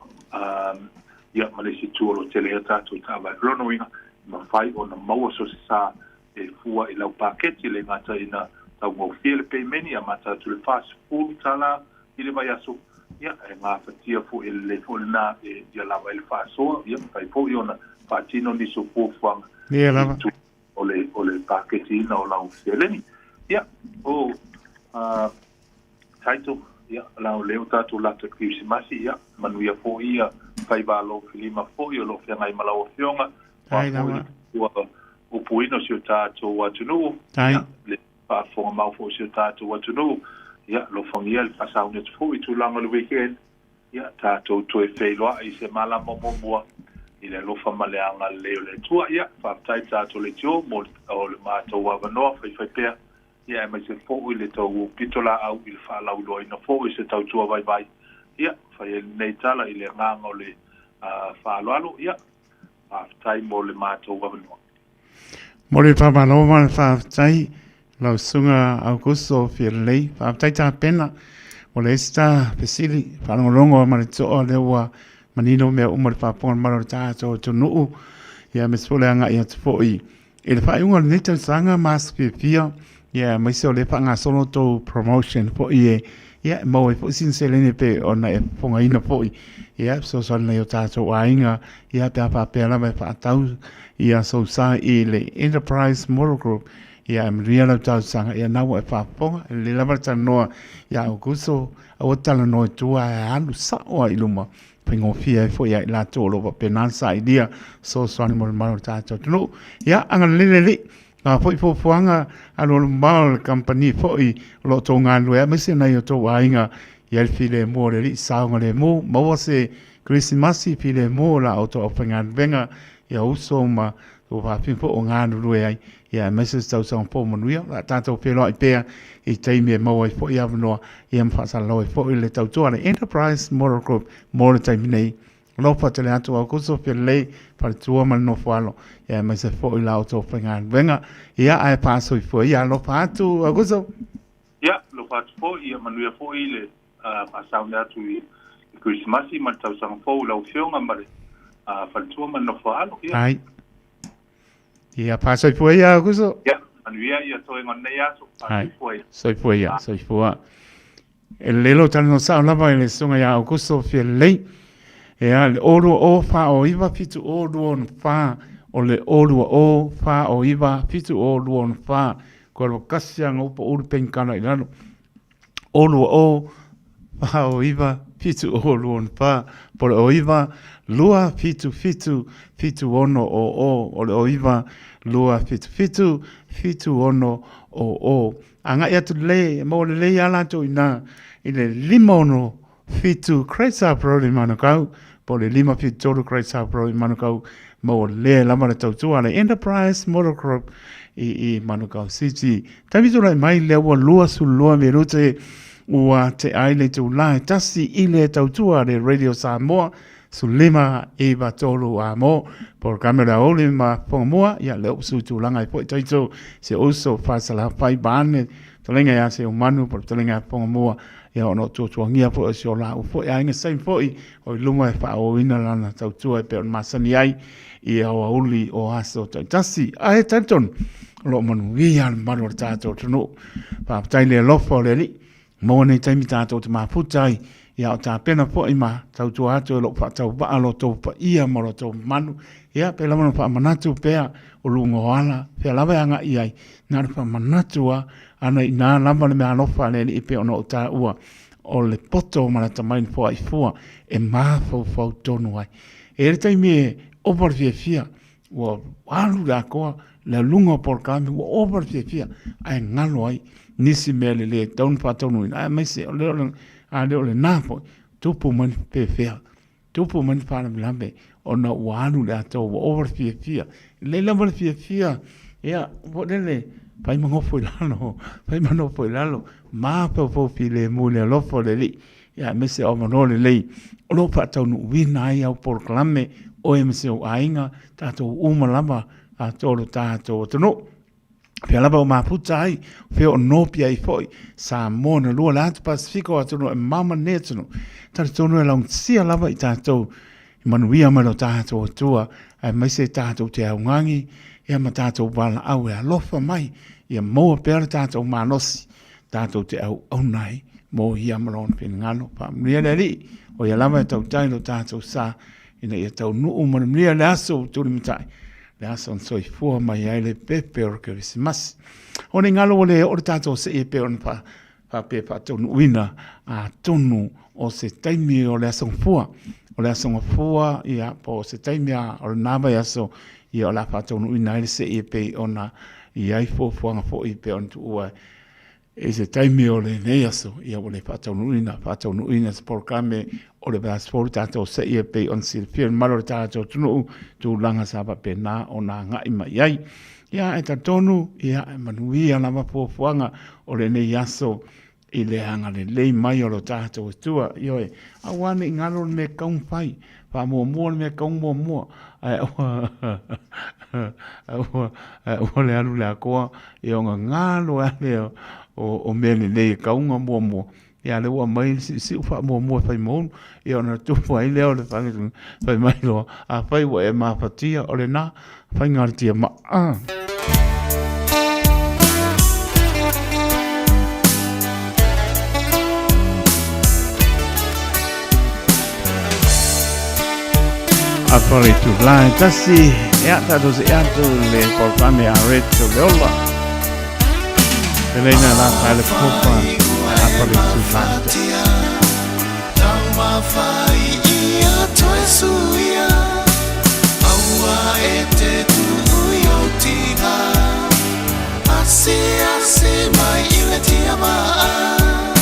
S16: ia, ma le isi itu o lo o tele ai a tatou taavale. O lona uiga, e mafai ona maua so se sa e fua i lau paketi, e le gata ina taugofie le peimeni, amata atu i le $40 i le vaiaso, ia, e gafatia foi, e lelei foi lena e ia lava ai le faasoa, ia, mafai foi ona faatino nisi o fuafuaga
S5: Ia lava.
S16: i o le, o le paketiina o lau seleni. Ia, o, uh, title, ia, la o lea ua tatou lata i le Kerisimasi, ia, manuia foi ia faiva alofilima foi o lo o feagai ma lau Afioga,
S5: Tai lava.
S16: Ua upuina o si o tatou atunuu,
S5: Tai.
S16: ia, le faafofoga mau foi o si o tatou atunuu, ia, alofagia le faasauni atu foi i tulaga o le weekend, ia, tatou toe feiloai i se malama muamua i le alofa ma le agalelei o le Atua. Ia, faafetai tatou leitio mo le matou avanoa faifaipea, ia, aemaise foi le tou pitolaau i le faalauiloaina foi o se tautua vaivai, ia, fai ai lenei tala i le agaga o le faaaloalo, ia, faafetai mo le matou avanoa.
S5: Mo le faamalo ma le faafetai lau Susuga Aukuso Fialelei. Faafetai tapena. Ua leai se ta fesili, faalogologo ma le toa lea ua manino mea uma i le faafofoga mamalu o le tatou atunuu. Ia aemaise foi le agai atu foi i le faaiuga o lenei tausaga ma aso fiafia, ia aemaise o lea e faagasolo tou promotion foi e, ia e maua ai foi sina seleni e pei ona e fofogaina foi, ia e fesoasoani mai i o tatou aiga, ia pe a faapea lava e faatau ia sou sa i le Enterprise Motor Group, ia e manuia lau tausaga, ia na ua e faafofoga, e lelei lava le talanoa ia Aukuso, aua te talanoa i tua ae alu sao lava i luma, faigofie ai foi ia i latou o lo o faapena ona sailia fesoasoani mo le mamalu o le tatou atunuu. Ia, agalelei le Alii, o a foi fuafuaga alualumamao a le kamupani foi o lo o outou galulue ai, aemaise nai o outou aiga, i ai le filemu o le Alii saogalemu, maua se Kerisimasi filemu o la outou aufaigaluega, ia uso ma ua faafia foi o galulue ai, ia aemaise se tausaga fou manuia. O le a tatou feiloai pea i taimi e maua ai foi avanoa, ia ma faasalalau ai foi le tautua a le Enterprise Motor Group mo le taimi nei. Alofa tele atu Aukuso Fialelei, faletua ma le nofoalo, ia aemaise foi la outou faigaluega. Ia ae faasoifua ia, alofa atu Aukuso.
S16: Ia, alofa atu foi, ia manuia foi le faasauni atu i le Kerisimasi ma le tausaga fou i lau Afioga ma le faletua ma le nofoalo. Ia.
S5: Ai. Ia, faasoifua ia Aukuso.
S16: Ia, manuia ia toega o lenei aso. Faasoifua ia.
S5: Soifua ia, soifua. E lelei lou talanoa sao lava i le susuga ia Aukuso Fialelei. Ea, le 020 409 7024, o le 020 409 7024, koe lua kasi a ngaupa ulu penkala i lalo. 020 409 7024, po le 09 277 7600, o le 09 277 7600. Agai atu lelei, e maua lelei lava latou i ina i le 567 Great South Road i Manukau, po o le 573 Great South Road i Manukau, maua lelei lava le tautua a le Enterprise Motor Group i, i Manukau City. Taimi tulai mai lea ua 22 minute ua te ai le itulā e tasi i le tautua a le Radio Samoa 15 9 3 a mo polokalame o le aoauli ma fofoga mua ia le usu tulaga ai foi taito se uso faasala fai vaane fetalaiga ia Seumanu po o le fetalaiga ia fofoga mua ia ona o tuatuagia foi o si o laua foi aiga saini foi o i luma e faaauauina lana tautua e pei ona masani ai i aoauli o aso taitasi. Ae talitonu o lo o manuia le mamalu o le tatou atunuu. Faafetai le alofa o le Alii. Maua nei taimi tatou te mafuta ai, ia o tapena foi ma tautua atu e lou faatauvaa lo outou paia ma lo outou mamalu. Ia, pe lava ona faamanatu pea o luga o ala, fea lava e agai i ai, na o le faamanatu lava, ana i ina lava le meaalofa a le Alii e pei ona ou taua, o le poto ma le atamai na foai fua e mafaufau tonu ai. E i ai le taimi e ova le fiafia, ua alu le atoa le aluga o polokalame, ua ova le fiafia, ae galo ai nisi mea le le tatau ona faataunuuina, aemaise o le, a le o lena foi, tupu mai le pefea, tupu mai le faalavelave, ona ua alu le atoa, ua ova le fiafia. E lelei lava le fiafia, ia, foi lele, fai ma nofo i lalo, fai ma nofo i lalo, mafaufau filemu i le alofa o le Alii, ia aemaise o avanoa lelei o lo o faataunuuina ai au polokalame, oe ma si ou aiga, tatou uma lava atoa lo tatou atunuu. Fea lava o mafuta ai, fea o nopi ai foi, Samoa na lua le atu Pasifika o atunuu e mama nei atunuu. Talitonu e laugatasia lava i tatou. I manuia mai lo tātou Atua, aemaise tātou te augagi, ia ma tātou valaau e alofa mai, ia maua pea le tātou malosi, tātou te auauna ai mō ia ma lona finagalo. Faamanuia le Alii, o ia lava e tautai lo tātou sa, ina ia taunuu ma le manuia le aso ua tulimatai, le aso na soifua mai ai le pepe o le Kerisimasi. O nei galo ua le oo le tātou see e pei ona wha, faapea faataunuuina atonu o se taimi o le Aso Gafua. O le Aso Gafua, ia, po o se taimi a o lena vaiaso, ia o le a faataunuuina ai le see e pei ona i ai fuafuaga foi pei ona tuua i se taimi o lenei aso, ia ua le faataunuuina, faataunuuina se polokalame o le vaiaso fou le tatou see e pei ona silafia e le mamalu o le tatou atunuu, tulaga sa faapena ona agai mai ai. Ia, e talitonu, ia, e manuia lava fuafuaga o lenei aso i le agalelei mai o lo tatou Atua. Ioe, aua ne i galo le mea e tatau ona fai, faamuamua le mea e tatau ona muamua, ae aua, aua, aua le alu i le atoa, ia ona galo ai lea o mea lelei e tatau ona muamua. Ia lea ua aumai le siusiu faamuamua e fai ma ulu, ia ona tupu ai lea o le fai mai loa, afai ua e mafatia, o lena faiga a le tiamaa. Afa le itula e tasi, ea tatou se atu le polokalame a Red to le Ola. Peleina la tae le kopa, afa le itula e tasi.
S1: Taumawhai ia toe suia Aua e te tuui o tinga Ase ase mai i le tia maa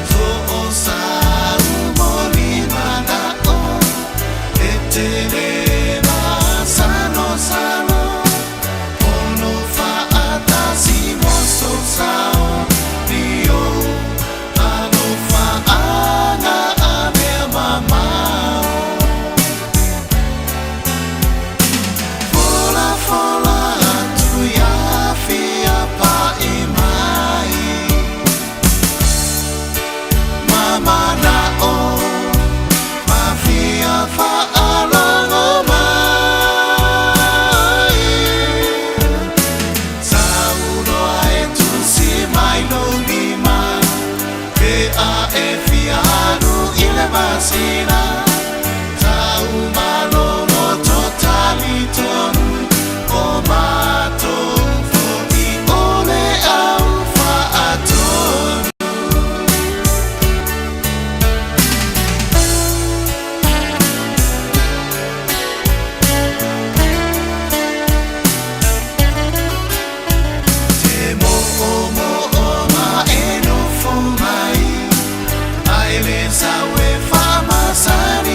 S1: Fo o sa u mo lima na o E te le ma sano Ono whaatasi mo so sao Ni o alofa anga a mea mamao Fola fola atu ia fia pa'i mai Mama na o ma fia whaalogo mai Saunoa e tusi mai lou lima Pe a e fia alu i le masina Taumalolo to talitonu O matou fo'i o le au faatonu. Te mo'omo'o ma e nofo mai, a e le sau e faamasani.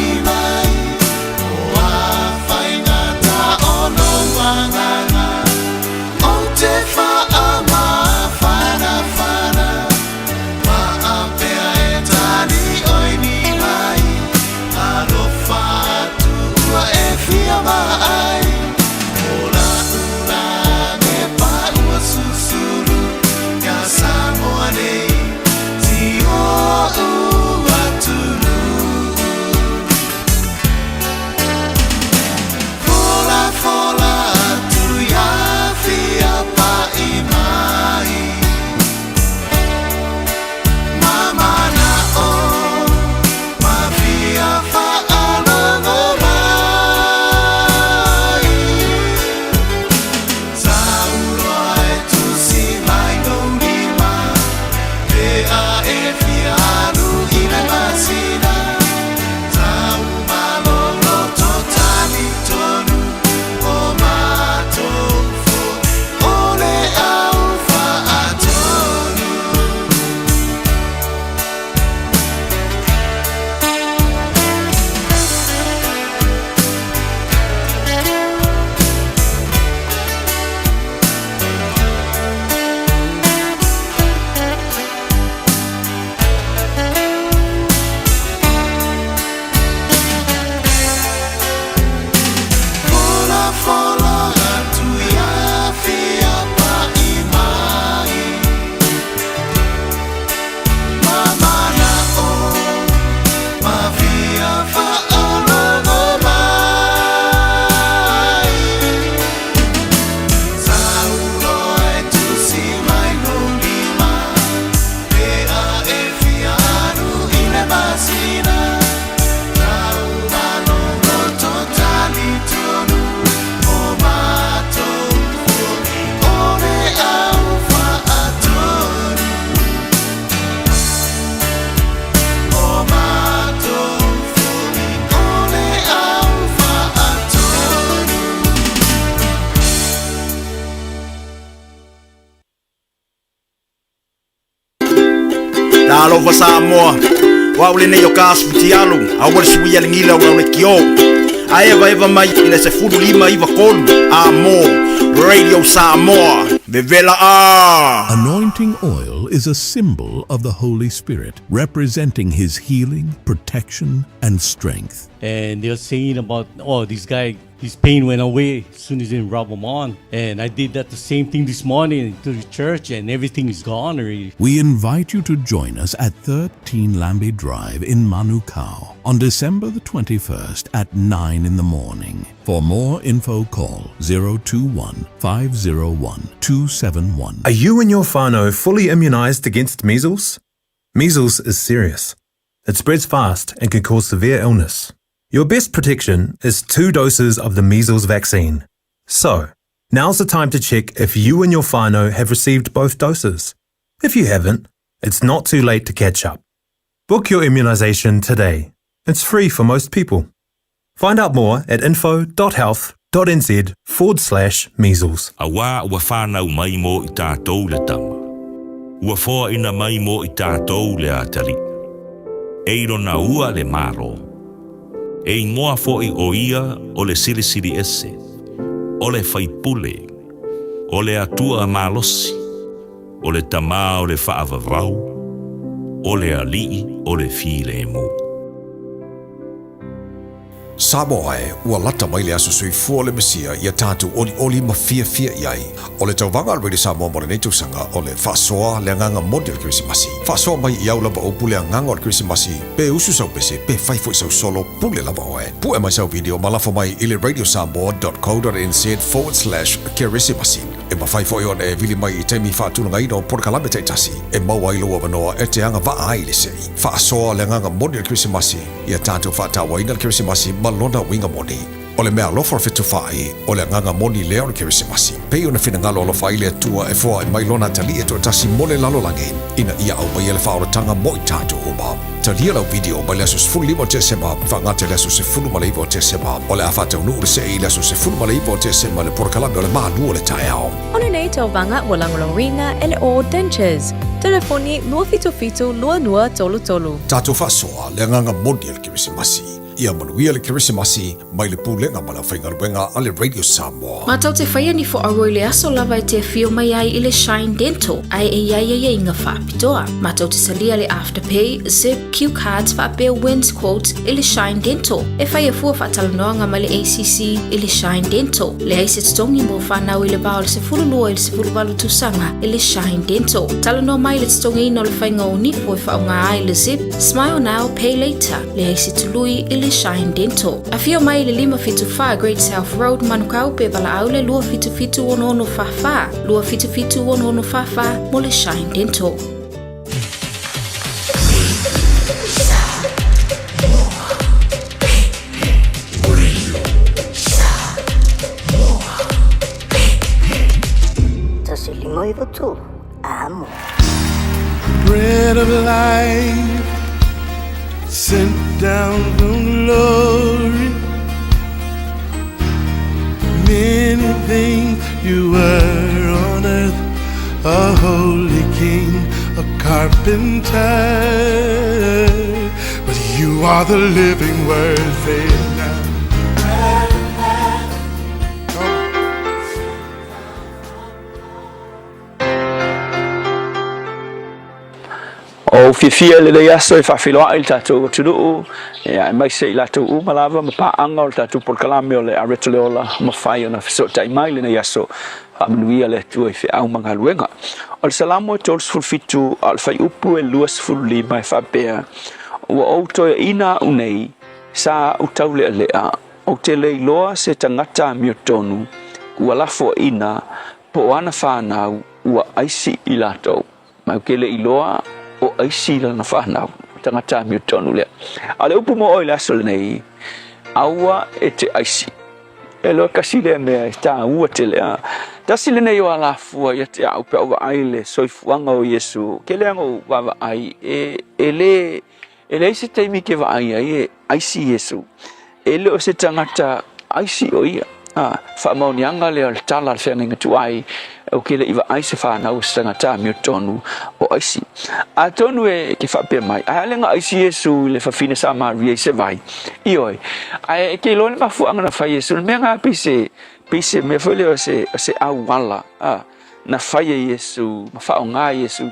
S17: Talofa Samoa, o au lenei o ka asu fitialu, aua le suia le gila o lau leitio. Ae evaeva mai i le 15 93 A mo Radio Samoa, vevela a!
S18: Anointing oil is a symbol of the Holy Spirit, representing his healing, protection, and strength.
S3: And they're saying about, oh, this guy, his pain went away as soon as he rub them on. And I did that the same thing this morning to the church, and everything is gone already.
S18: We invite you to join us at 13 Lambie Drive in Manukau on December the 21st at 9 in the morning. For more info, call 021 501 271.
S6: Are you and your whānau fully immunised against measles? Measles is serious. It spreads fast and can cause severe illness. Your best protection is two doses of the measles vaccine. So, now's the time to check if you and your whānau have received both doses. If you haven't, it's not too late to catch up. Book your immunisation today. It's free for most people. Find out more at info.health.nz forward slash measles.
S8: Auā ua whānau mai mō i tātou le tama. Ua foaina mai mō i tātou le atalii. E i lona ua le Malo. E igoa foʻi o ia o le Silisili Ese, o le Faipule, o le Atua Malosi, o le Tamā o le Faavavau, o le Alii o le Filemu.
S19: Samoa e, ua lata mai le aso soifua o le Mesia ia tatou olioli ma fiafia i ai. O le tauvaga a le Radio Samoa mo lenei tausaga o le faasoa le agaga moni o le Kerisimasi. Faasoa mai i au lava upu le agaga o le Kerisimasi, pe usu sau pese, pe fai foi sau solo, pule lava oe. Pue mai sau video ma lafo mai i le radiosamoa.co.nz forward slash kerisimasi. E mafai foi ona e vili mai i taimi faatulagaina o polokalame taitasi e maua ai lou avanoa e te agavaa ai i le sei. Faasoa le agaga moni o le Kerisimasi, ia tatou faatauaina le Kerisimasi ma lona uiga moni. O le meaalofa o le fetufaai, o le agaga moni lea o le Kerisimasi. Pei ona finagalo alofa ai le Atua e foai mai Lona Atalii e toatasi mo le lalolagi, ina ia aumaia le faaolataga mo i tatou uma. Talia lau video mai le aso 15 o Tesema faagata i le aso 19 o Tesema. O le a faataunuu le sei i le aso 19 o Tesema i le polokalame o le Malu o le Taeao.
S20: O lenei tauvaga ua lagolagoina e le All Dentures. Telefoni 277 2233.
S19: Tatou faasoa le agaga moni o le Kerisimasi. Ia manuia le Kerisimasi mai le Pulega ma le Aufaigaluega a le Radio Samoa.
S4: Matou te faia ni foaua i le aso lava e te afio mai ai i le Shine Dental ae e i ai aiaiga faapitoa. Matou te talia le Afterpay, Zip, Q Cards faapea Wins Quotes i le Shine Dental. E faia fua faatalanoaga ma le ACC i le Shine Dental. Leai se totogi mo fanau i le va o le 12 i le 18 tausaga i le Shine Dental. Talanoa mai i le totogiina o le faiga o nipo e faaaoga ai le Zip, Smile Now, Pay Later. Leai se tului i le Shine Dental. Afio mai i le 574 Great South Road, Manukau, pe valaau le 277 6644, 277 6644 mo le Shine Dental.
S21: 1 5 9 3, amo.
S1: Bread of life, sent down from glory. Many things you were on earth, a holy king, a carpenter. But you are the living word, say it now.
S22: O fiafia i lenei aso e faafeiloai le tatou atunuu, aemaise i latou uma lava ma paaga o le tatou polokalame o le Areto le Ola mafai ona fesootai mai i lenei aso. Faamanuia le Atua i feau ma galuega. O le Salamo e 37 a o le fuaiupu e 25 e faapea, Ua ou toeaina au nei, sa au taulealea, ou te le iloa se tagata amiotonu, ua lafoaina, po o ana fanau ua aisi i latou. Ma ou te le iloa o aisi lana fanau, tagata amiotonu lea. A o le upu mo oe i le aso lenei, aua e te aisi. E loa kasi lea mea e tāua tele a. Tasi lenei o alafua ia te au pe au vaai le soifuaga o Iesu. Ke lea o vaavaai e, e le e leai se taimi ke vaai ai e aisi Iesu. E le o se tagata aisi o ia. A, faamaoniaga lea o le tala a le feagaiga tuai. Ou ke leʻi vaai se fanau o se tagata amiotonu o aisi. Atonu e ke faapea mai, ae a le ga aisi Iesu i le fafine Samaria i se vai? Ioe. Ae e ke iloa le mafuaaga na fai Iesu, le mea ga pei se, pei se mea foi lea o se, o se auala, a, na fai e Iesu, ma faaaoga e Iesu,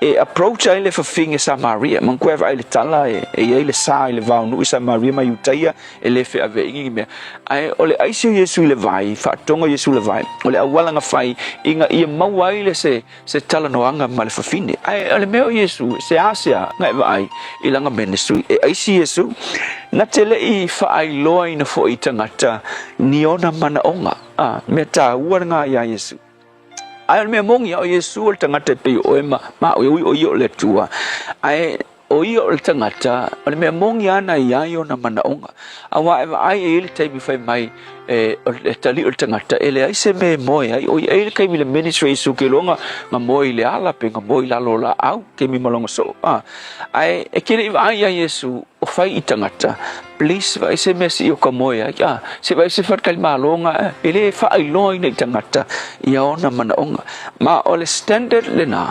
S22: e approach ai le fafine Samaria. Manatua e vaai i le tala e, e i ai le sa i le va o nuu i Samaria ma Iutaia, e le feaveaiga ni mea. Ae o le aisi o Iesu i le vai, faatoga o Iesu i le vai, o le auala na fai ina ia maua ai le se, se talanoaga ma le fafine. Ae o le mea o Iesu, seasea na e vaai i lana ministry, e aisi Iesu, na te leʻi faailoaina foi i tagata ni ona manaoga. A, mea taua lena iā Iesu. Ae o le mea moni, o Iesu o le tagata e pei o oe ma, ma au, e ui o ia o le Atua. Ae o ia o le tagata, o le mea moni lava na i ai ona manaoga. Auā e vaai e i ai le taimi fai mai, e, o le taliʻi o le tagata, e leai se mea e moe ai. O ia e i ai le taimi i le ministry a Iesu ke iloa na moe i le ala pe na moe i lalo o laau, taimi ma lona soo. A, ae e ke leʻi vaai iā Iesu, o fai i tagata, please vaai se mea sii o ka moe ai, a, se vaai se faletalimalo ga e le faailoaina i tagata ia ona manaoga. Ma o le standard lena,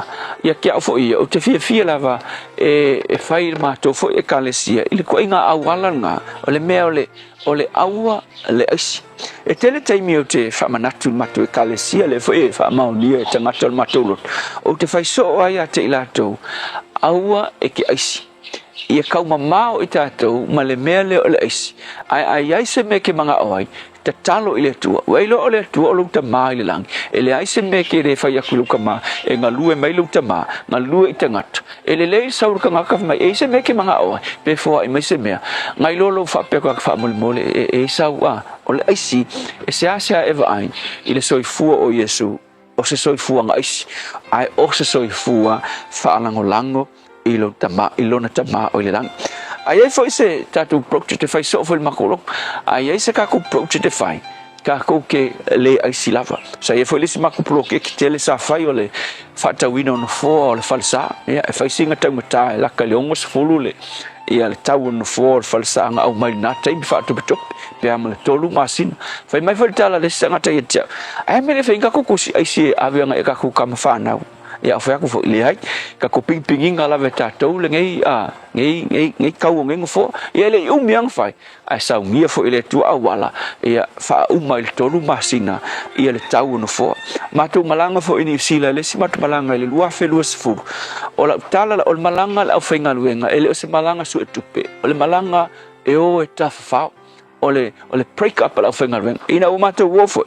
S22: ia ke au foi ia, ou te fiafia lava e, e fai le matou foi ekalesia i le ituaiga auala lena, o le mea o le, o le aua le aisi. E tele taimi ou te faamanatu i le matou ekalesia, lea foi e faamaonia e tagata o le matou loto, ou te fai soo ai ia te i latou, aua e ke aisi. Ia kaumamao i tatou ma le mea lea o le aisi, ae a i ai se mea e ke manaʻo ai, tatalo i le Atua. Ua iloa o le Atua o lou Tamā i le lagi. E leai se mea e ke le fai aku i lou Tamā, e galue mai lou Tamā, galue i tagata. E lelei le sau o le tagata fai mai, e i ai se mea e ke manaʻo ai, pe foaʻi mai se mea. Na iloa lou faapea tagata faamolemole, e, e sau a, o le aisi, e seasea e vaai i le soifua o Iesu, o se soifuaga aisi, ae o se soifua faalagolago i lou tama, i lona Tama o i le lagi. A i ai foi se tatou project e fai soo foi le matou loto, a i ai se tatou project e fai, tatou ke le aisi lava. Sa i ai foi le isi matou poloketi tele sa fai o le faatauina o nofoa o le falesa. Ia, e fai sina taugata e laka i le 60 le, ia le tau o le nofoa o le falesa na aumai i lena taimi faatopetope, pe a ma le tolu masina. Fai mai foi le tala a le isi tagata ia te au, ae mea le fai ni tatou kusi aisi e ave agai i tatou tama fanau. Ia fai atu foi, leai, tatou pigipigina lava e tatou lenei, a, nei, nei, nei tau o nei nofoa. Ia e le i umi lava na fai, ae saunia foi e le Atua auala, ia faauma i le tolu masina ia le tau o nofoa. Matou malaga foi i Niu Sila i le isi matou malaga i le 2020. O lau tala, o le malaga a le aufaigaluega, e le o se malaga suetupe, o le malaga e o e tafafao. O le, o le break up a le aufaigaluega. Ina ua matou o foi,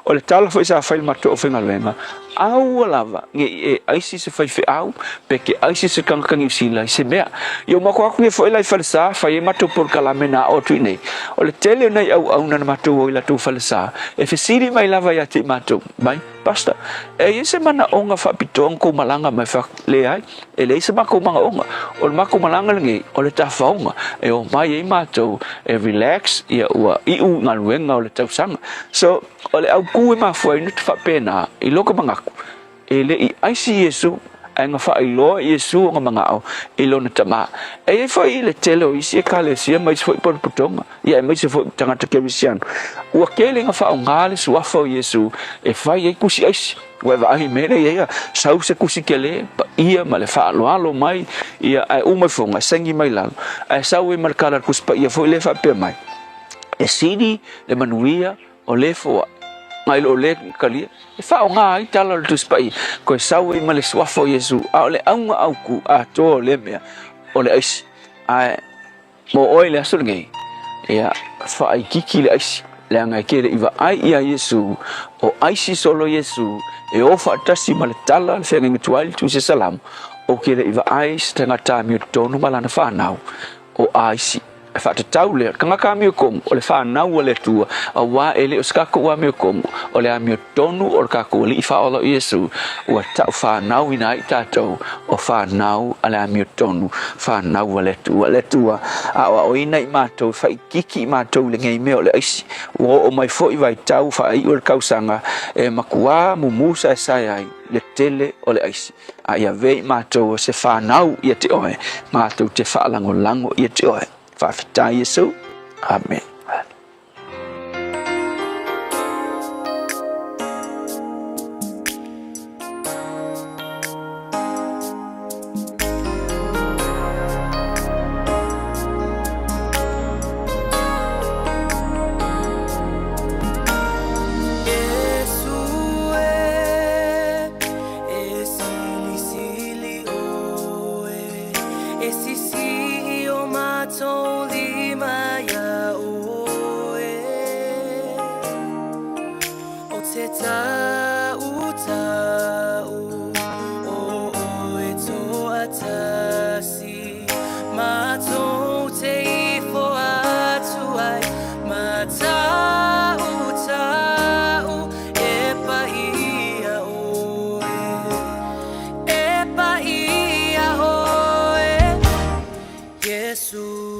S22: o le tala foi sa fai i le matou aufaigaluega, aua lava ne i e aisi se faifeau, pe ke aisi se tagata Niu Sila i se mea. Ia ua matou atu ia foi la i falesa, fai ai matou polokalame na ao atu i inei. O le tele o nai auauna na matou o i latou falesa, e fesili mai lava ia te i matou, mai, Pastor, e i ai se manaoga faapitoa na tou malaga mai? Fai atu, Leai. E leai se matou manaoga. O le matou malaga lenei, o le tafaoga e omai ai matou e relax, ia ua iu galuega o le tausaga. So, o le autu e mafua ai ona faapena, i lota manatu, e le i aisi Iesu, ae na faailoa Iesu ona manao i lona Tama. E i ai foi le tele o isi Ekalesia ma isi foi potopotoga, ia aemaise foi tagata kerisiano, ua tele ina faaaoga le suafa o Iesu e fai ai tusi aisi. Ua e vaai i mea lea ia, sau se kusi kele, paia ma le faaaloalo mai, ia, ae uma ifoga, e saini mai lalo, ae sau ai ma le kala o le kusi paia foi lea faapea mai, e sili le manuia o le foai nai lo le talia. E faaaoga ai tala o le Tusi Paia, toe sau ai ma le suafa o Iesu, a o le auga autu atoa o lea mea, o le aisi. Ae Mo oe i le aso lenei, ia faaikiki le aisi, leaga e ke leʻi vaai iā Iesu, o aisi solo Iesu, e o faatasi ma le tala a le feagaiga tuai le Tusi a Salamo, ou ke leʻi vaai i se tagata amiotonu ma lana fanau, o aisi. E faatatau lea, o le tagata amiotonu, o le fanau a le Atua, auā e le o se tatou amiotonu, o le amiotonu o le tatou Alii Faaola o Iesu, ua tau fanauina ai tatou, o fanau a le amiotonu, fanau a le Atua. Le Atua, aoaoina i matou, faaikiki i matou i lenei mea o le aisi. Ua oo mai foi vaitau faaiu o le tausaga e matua mumu saesae ai le tele o le aisi. A ia avea i matou o se fanau ia te oe, matou te faalagolago ia te oe. Faafetai Iesu. Amene.
S10: Matou lima ia oe. O te tau tau o oe toatasi. Matou te ifo atu ai, ma tau tau e paia oe. E paia oe, Yesu.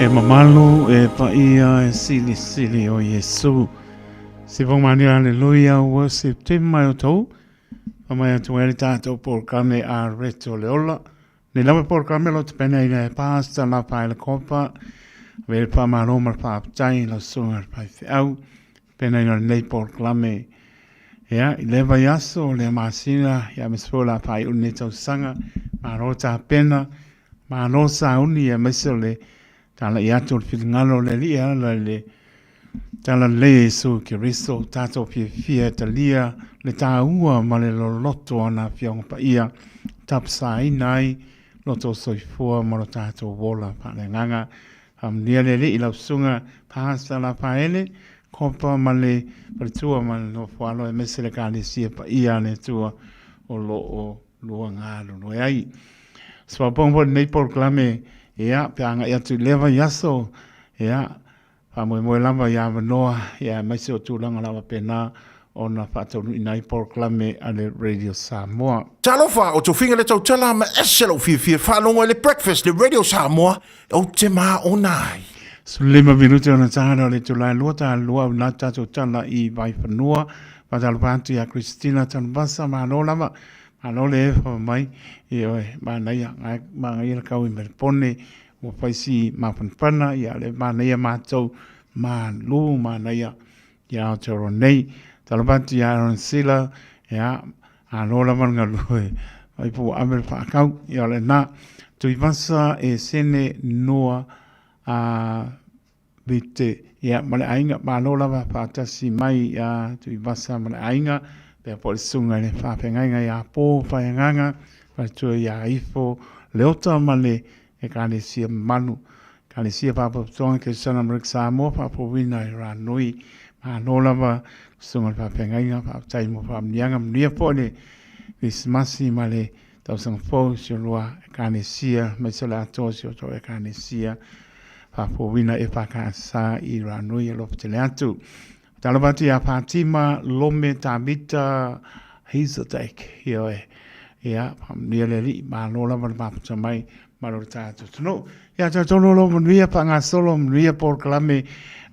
S5: E mamalu e paia e silisili o Iesu. Se vong mani aleluia worship team mai o tou. Whamai atu ai le tātou polokalame a Reto le Ola. Nei lava polokalame lo te pene ina e pāsta la pae le kopa. Ve le whamaro ma le whaapatai la sunga le pai whiau. Pene ina nei polokalame. Ia, i le vai aso le masina, ia me spo la pai o nei tausaga. Malo tā pena, malo sauni ia maise o le tala i atu o le finagalo o le Alii e ala i le Talalelei e Iesu Keriso, tātou fiafia e talia le tāua ma le loloto o ana Afioga Paia, tapasaina ai lo tō soifua ma lo tātou ola faaleagaga. Faamanuia le Alii i lau susuga Pastor Lafaele, Kopa ma le faletua ma le nofoalo aemaise le Ekalesia Paia a le Atua o lo o lua galulue ai. Soapoga foi lenei polokalame, ia, pe agai atu i lea vaiaso, ia, Faamoemoe lava i avanoa ia aemaise o tulaga lava pena ona faataunuuina ai polokalame a le Radio Samoa.
S8: Talofa, o Tofiga le tautala ma ese lou fiafia faalogo i le Breakfast le Radio Samoa ou te maona ai.
S5: 15 minute ona taga o le itula e lua taga lua au nā tatou tala i Vaifanua. Faatalofa atu ia Christina Tanuvasa, malo lava, malo le efa mai, ioe, manaia, manaia le kau i Melipone, Ua fai si mapanapana ia le manaia matou malu manaia ia Aotearoa nei. Talofa atu ia Aaron Sila, ia alo lava le galue fai po ua ave le faakau, ia o lena. Tuivasa e sene noa a Vite, ia ma le aiga, malo lava faatasi mai ia Tuivasa ma le aiga, pea po le susuga i le faafeagaiga ia Po Whaiagaga, faletua ia Ifo Leota ma le Ekalesia mamalu, Ekalesia Faalapotopotoga Kerisana Amerika Samoa faafouina i Ranui. Malo lava susuga i le faafeagaiga, faafetai mo faamanuiaga, manuia foi le Kerisimasi ma le Tausaga fou si o lua Ekalesia, aemaise o le atoa o si o tou Ekalesia faafouina EFKS i Ranui e alofa tele atu. Talofa atu ia Fatima Lome Tavita Hazeltake, ioe, ia, faamanuia le Alii, malo lava le mafuta mai ma lo tatou atunuu. Ia tatou lo manuia faagasolo manuia polokalame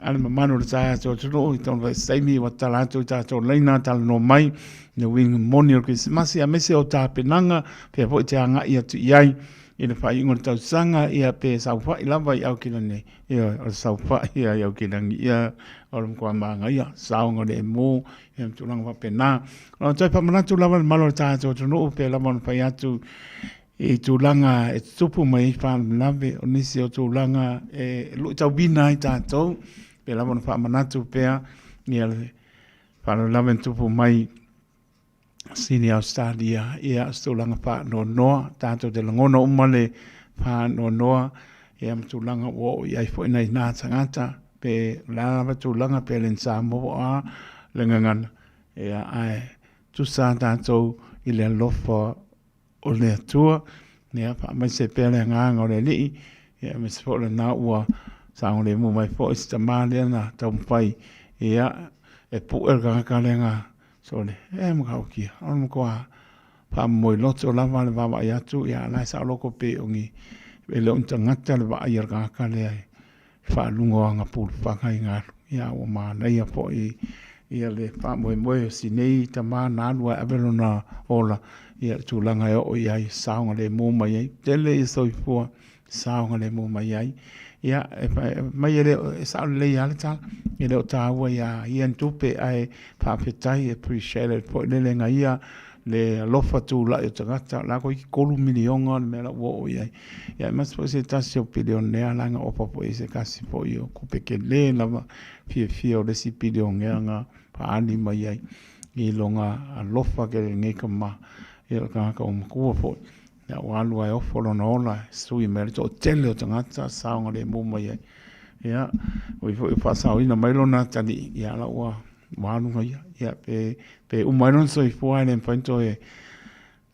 S5: a le mamalu o le tatou atunuu i tonu vaitaimi ua tatala atu i tatou laina talanoa mai le uiga moni o le Kerisimasi aemaise o tapenaga pea foi te agai atu i ai i le faaiuga o le tausaga ia pe saofai lava i Aukilani ia o le saofai ia i Aukilani ia o le matua manaia saogalemu ia ma tulaga faapena. O le toe faamanatu lava le mamalu o le tatou atunuu pe lava ona fai atu i tulaga e tutupu mai ai faalavelave, o nisi o tulaga e luitauina ai tatou, pei lava ona faamanatu pea ia le faalavelave na tupu mai Sini Australia, ia o se tulaga faanoanoa, tatou te lagona uma le faanoanoa, ia ma tulaga ua oo i ai foi nai na tagata, pe o le a lava tulaga, pe le Samoa po o a le gagana, ia ae tusa tatou i le alofa o le Atua, ia faamaise pea le agaga o le Alii, ia aemaise foi o lena ua saogalemu mai foi si tama lea na taumafai, ia e pue le tagata lea na sole, e matautia, o le matua faamomoe loto lava le vaavaai atu, ia o la e saoloto pei o ni, e le o ni tagata le vaai a le tagata lea i faaluga o ana pulufaga i galu. Ia ua manaia foi ia le faamoemoe o si nei tama na alu ae ave lona ola ia le tulaga e oo i ai, saogalemu mai ai. Tele ia soifua saogalemu mai ai. Ia e mai e le e sao lelei lava le tala, e le o taua ia ia ni tupe ae faafetai e appreciate foi lele na ia le alofa tulai o tagata, o la toeitiiti $3 miliona le mea la ua oo i ai. Ia aemaise foi se tasi o pilionea la na ofa foi se tasi foi o tupe tele lava fiafia o le isi pilionea na faaali mai ai i lona alofa tele i lenei tama, ia o le tagata ua matua foi. Ia ua alu lava e ofo lona ola e sui mai ai le toatele o tagata saogalemu mai ai. Ia, ui foi ua faasaoina mai lona atalii, ia la ua ua alu ma ia. Ia pe, pe uma ai lona soifua e le mafai ona toe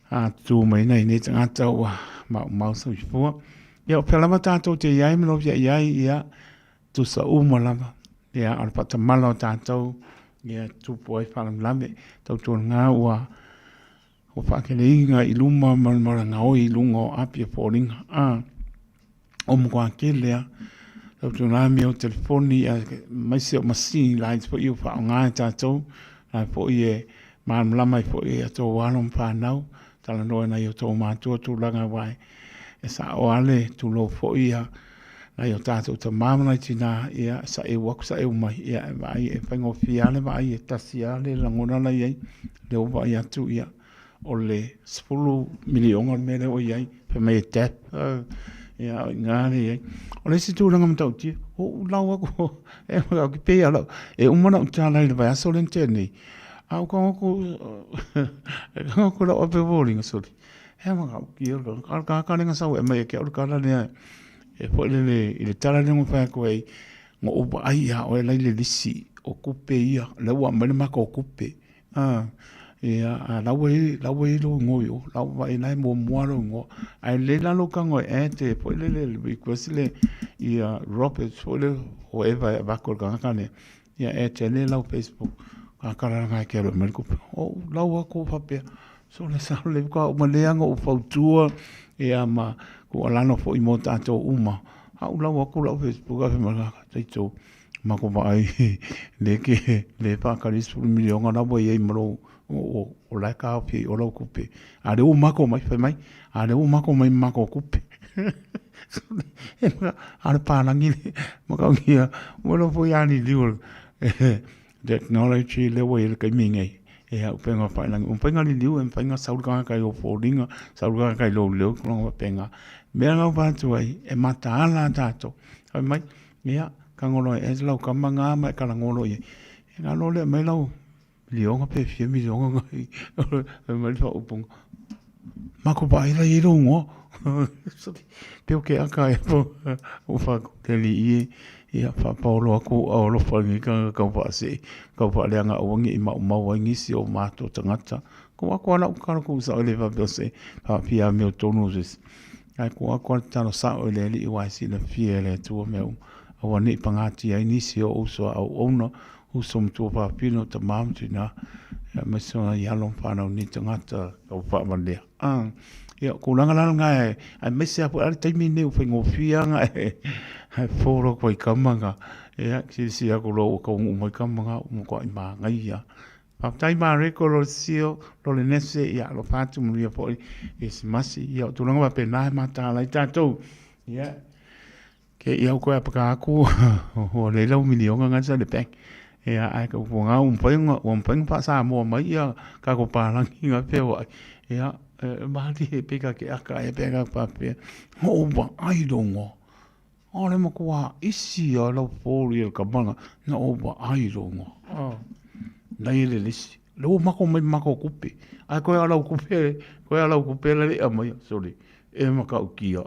S5: tutū mai nai nei tagata ua maumau soifua. Ia o fea lava tatou te i ai ma lofia i ai, ia tusa uma lava. Ia o le faatamala o tatou, ia tupu ai faalavelave. Tautuana ua ua faateleina i luma ma le gaoi i luga o api o foliga. A, o matua tele lava. Tautuana amio telefoni aemaise o masini laiti foi ua faaaoga e tatou, la foi e malamalama ai foi a outou alo ma fanau, talanoa i nai o outou matua tulaga aua e sao lava le tulou foi ia nai o tatou tama ma nai tina, ia saeu atu saeu mai, ia e vaai e faigofie lava le vaai e tasi lava le lagona la e i ai, lea ua vaai atu ia o le 10 miliona le mea lea ua i ai, fai mai e tap, ia o i ina lea e i ai. O le isi tulaga matautia, ua ou lau atu, e pei lava o lau, e uma lau tala i le vaiaso lea na tea nei, a ua tago atu, e tago atu i lau ape foliga, sole, he aha matautia, o le tagata lea na sau e aumai ia te au le tala lea, e foi lele i le tala lea na fai atu ai, na ou vaai ia oe la e i le lisi o tupe ia, lea ua aumai le matou tupe. A, ia, a la ua i, la ua i lou igoa i o, la ua vaai la e muamua lou igoa. Ae lelei la lou tago e add e foi lele le request le ia Roberts foi le whoever e avatu e le tagata lea, ia add ane i lau Facebook, tagata la lena e te alu e aumai le tupe. Ou lau atu ou faapea, sole sao lelei faatoa uma lea ona ou fautua ia ma tuualalo foi mo tatou uma. A ou lau atu lau Facebook ae fai mai le tagata, taito Matou vaai le ke le faatali 10 miliona la ua i ai ma lou o la e taofi ai i o lau tupe. A lea ua matou omai, fai mai, a lea ua matou omai ma matou tupe. A o le palagi le matautia, ua iloa foi lava liliu o le technology lea ua i ai i le taimi lenei. E au pega faailangi, ua mafai ona liliu, e mafai ona sau le tagata i ou foliga, sau le tagata i lou leo, tulaga faapena. O le mea la ua fai atu ai, e mataala tatou. Fai mai, Ia, tago loa e Ed lau tama na ma e talanoa loa i ai. E na loa lea aumai lau miliona pe fia miliona na i fai mai le faaupuga. Matou vaai la i ai lou igoa. Pe o ke aka e po o fa ke li i ia faapaolo atu au alofa i lenei tagata tau faasee, tau faaleaga aua ne i maumau ai nisi o matou tagata. Tuu atu lava lau tatalo tuusao e le faapea o se faafia amiotonu o se isi. Ae tuu atu lava le tatalo sao i le Alii aua e silafia e le Atua mea uma, aua ne i pagatia ai nisi o uso a auauna, uso matua fafine, tama ma tina, aemaise o nai alo ma fanau nei tagata tau faavalea. Ia, o tulaga la lena, aemaise lava foi a le taimi lenei ua faigofie lava ona e follow atu ai i tama na, ia, silasila atu loa ua taunuu mai tama na, ua matuai manaia lava. Faafetai Mareko lo le sio, lo le nese, ia alofa atu manuia foi Kerisimasi. Ia o tulaga faapena e mataala ai tatou. Ia, ke ia au koe apaka atu, ua lei lau miliona ngai sa le bank. Ia, ae ka ua ngau mafai ona, ua mafai ona faa-Samoa mai ia kako palagi ngai pea wai. Ia, e malie e peka ke aka e peka papea. Ngo vaai rongo. ʻAʻole makuā isi a lau pō i ka mana na o vaai rongo. Nei e le lisi. Le ua mako mai mako kupe. Ai koe a lau kupe, koe a lau kupe la le mai, sorry. E makaukia.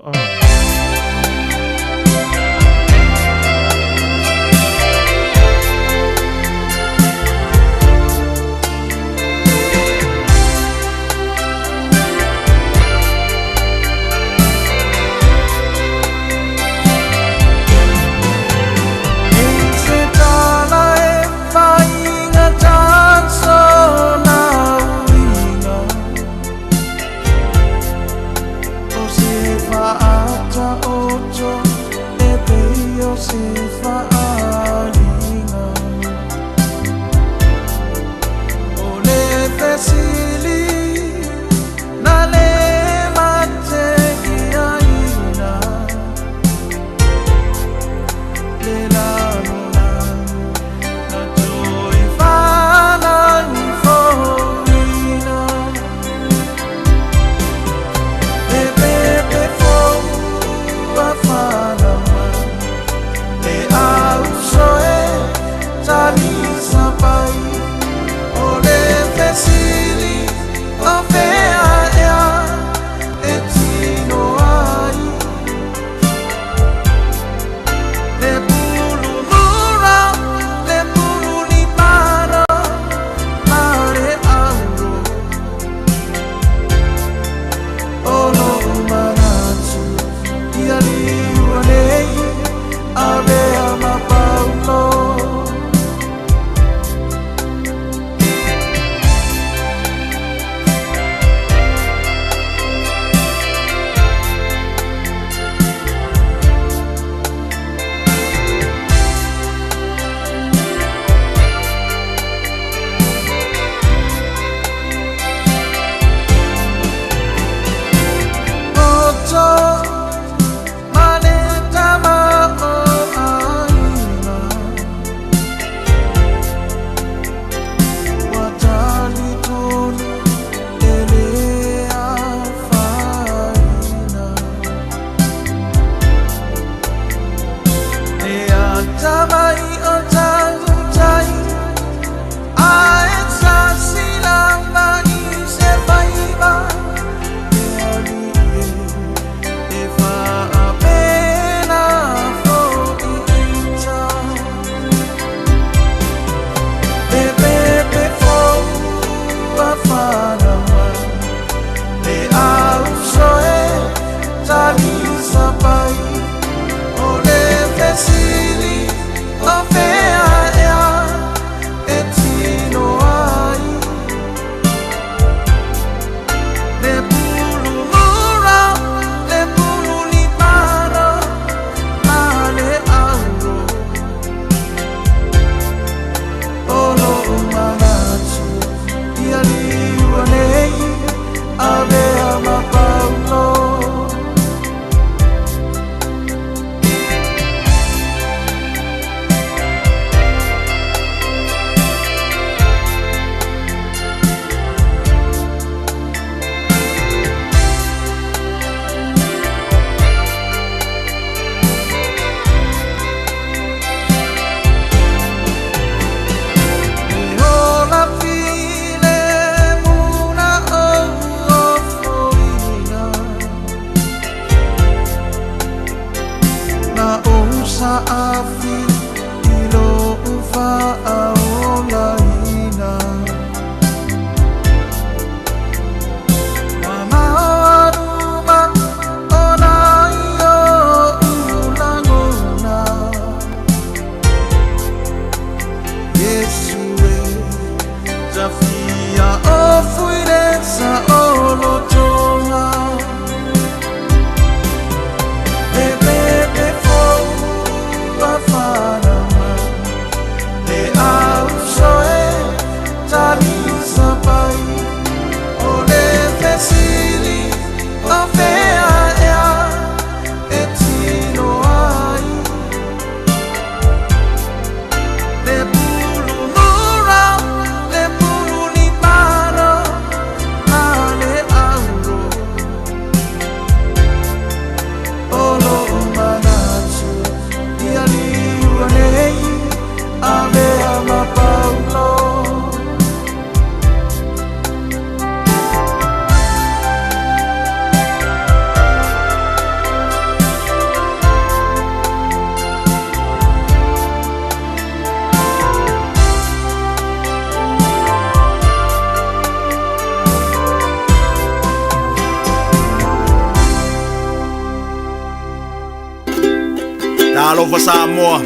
S17: Talofa Samoa,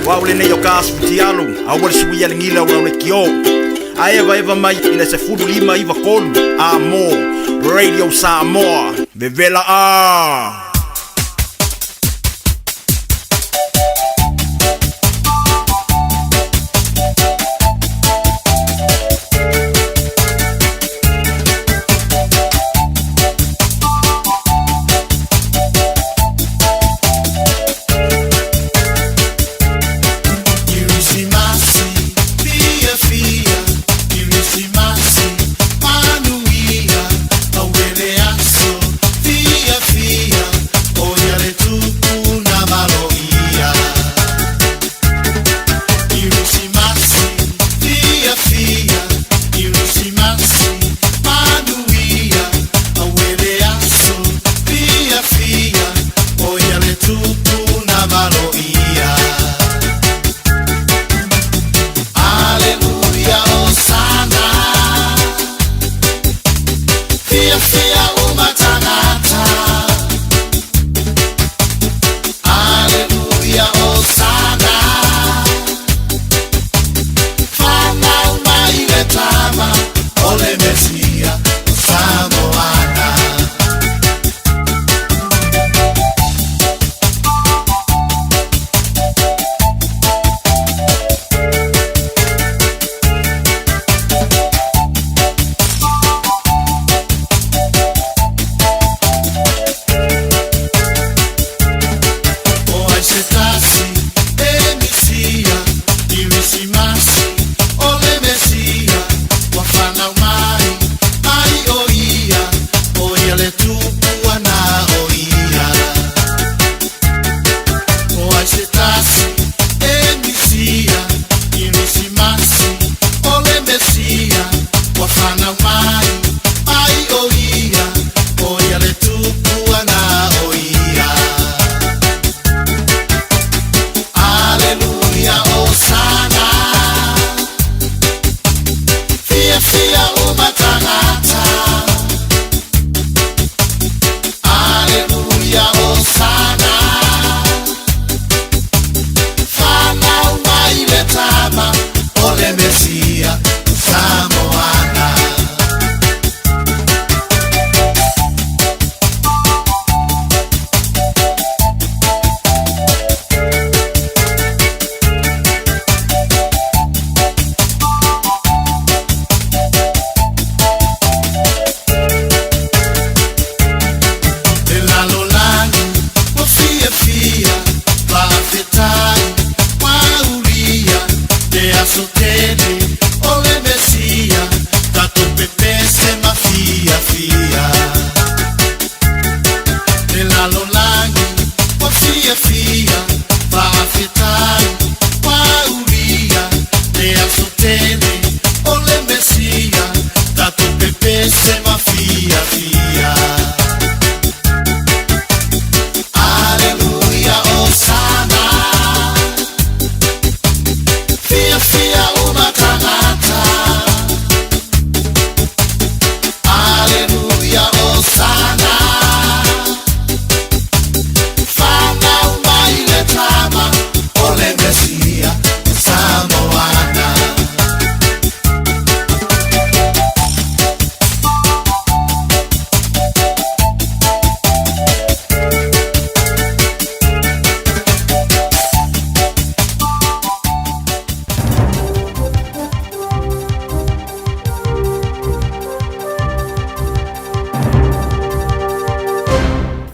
S17: o au lenei o ka aso fitialu, aua le suia le gila o le kio. Ae evaeva mai i le 15 93 A mo Radio Samoa. Vevela a!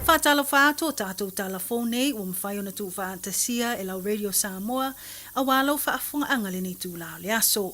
S2: Faatalofa atu o tatou tala fou nei ua mafai ona tuufaatasia e lau Radio Samoa auā lau faafofogaaga lenei itulā o le aso.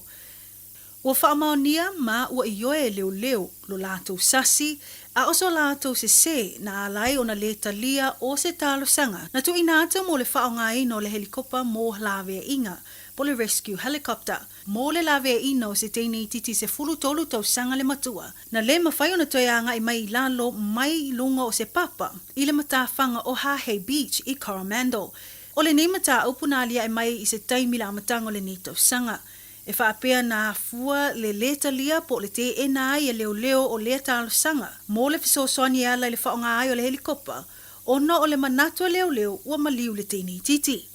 S2: Ua faamaonia ma ua ioe e leoleo lo latou sasi a o so latou sesē na ala ai ona lē talia o se talosaga na tuuina atu mo le faaaogaina o le helikopa mo laveaiga po le rescue helicopter mo le laveaiina o se teine itiiti 13 tausaga le matua na lē mafai ona toe agai mai i lalo mai i luga o se papa i le matafaga o Hahei Beach i Coromandel. O lenei mataupu na aliae mai i se taimi i le amataga o lenei tausaga. E faapea na afua le lē talia po o le teena ai e leoleo o lea talosaga mo le fesoasoani e ala i le faaaoga ai o le helikopa ona o le manatu a leoleo ua maliu le teineitiiti.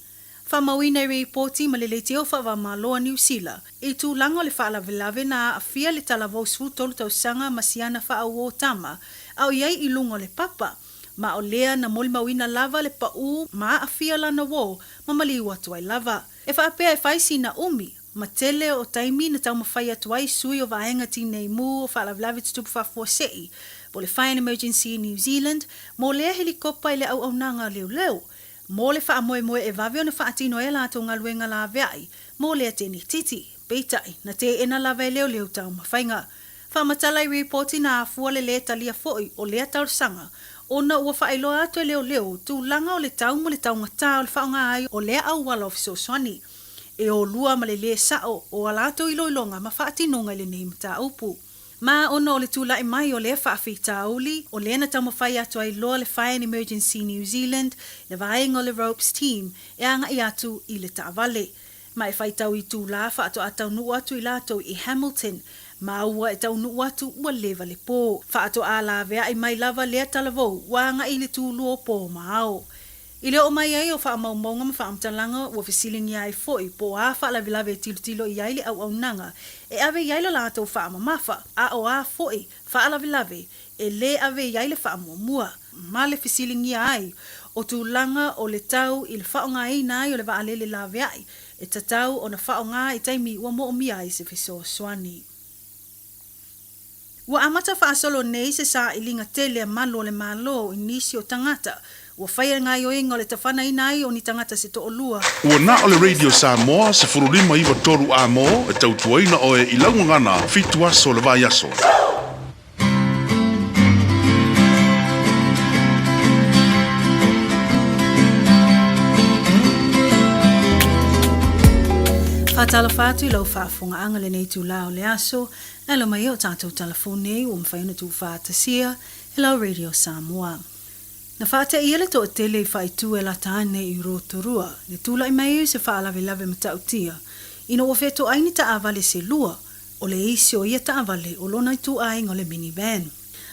S2: Faamauina i ripoti ma le leitio faava-o-Malo a Niu Sila i tulaga o le faalavelave na aafia le talavou 13 tausaga ma siana faauo tama a o i ai i luga o le papa, ma o lea na molimauina lava le paʻū ma aafia lana uō ma maliu atu ai lava. E faapea e fai sina umi, ma tele o taimi na taumafai atu ai sui o Vaega Tinei Mu o Faalavelave Tutupu Faafuasei po o le Fire and Emergency New Zealand mo lea helikopa i le auaunaga a leoleo mo le faamoemoe e vave ona faatino ai a latou galuega laveai mo lea tenititi. Peitai, na teena lava e leoleo taumafaiga. Faamatala i ripoti na afua le lē talia foi o lea talosaga ona ua faailoa atu e leoleo tulaga o le tau ma le taugatā o le faaaoga ai o lea auala o fesoasoani e o lua ma le lē sa'o o a latou iloiloga ma faatinoga i lenei mataupu. Ma ona o le tula'i mai o lea faafitauli, o lea na taumafai atu ai loa le Fire and Emergency New Zealand, le vaega o le Ropes Team, e aga'i atu i le taavale. Ma e faitau itulā faatoa taunuu atu i latou i Hamilton, ma ua e taunuu atu ua leva le pō. Faatoa lavea'i mai lava lea talavou ua aga'i i le tulua o pō ma ao. I le oo mai ai o faamaumauga ma faamatalaga ua fesiligia ai foi po o a faalavelave e tilotilo i ai le auaunaga e ave i ai le latou faamamafa, a o a foi faalavelave e lē ave i ai le faamuamua, ma le fesiligia ai o tulaga o le tau i le faaaogaina ai o le vaalele laveai e tatau ona faaaoga i taimi ua moomia ai se fesoasoani. Ua amata faasolo nei se sailiga tele a malu o le Malo i nisi o tagata ua faia le gaioiga o le tafanaina ai o ni tagata se toalua.
S8: Ua na o le Radio Samoa 15 93 A-mo e tautuaina oe i lau gagana fitu aso o le vaiaso.
S2: Faatalofa atu i lau faafofogaaga lenei itulā o le aso. Alo mai e o tatou talafone ua mafai ona tuufaatasia e lau Radio Samoa. Na faateia le toatele i faaitu e lata ane i Rotorua le tulai mai ai o se faalavelave matautia ina ua fetoai ni taavale se lua, o le isi o ia taavale o lona ituaiga o le minivan.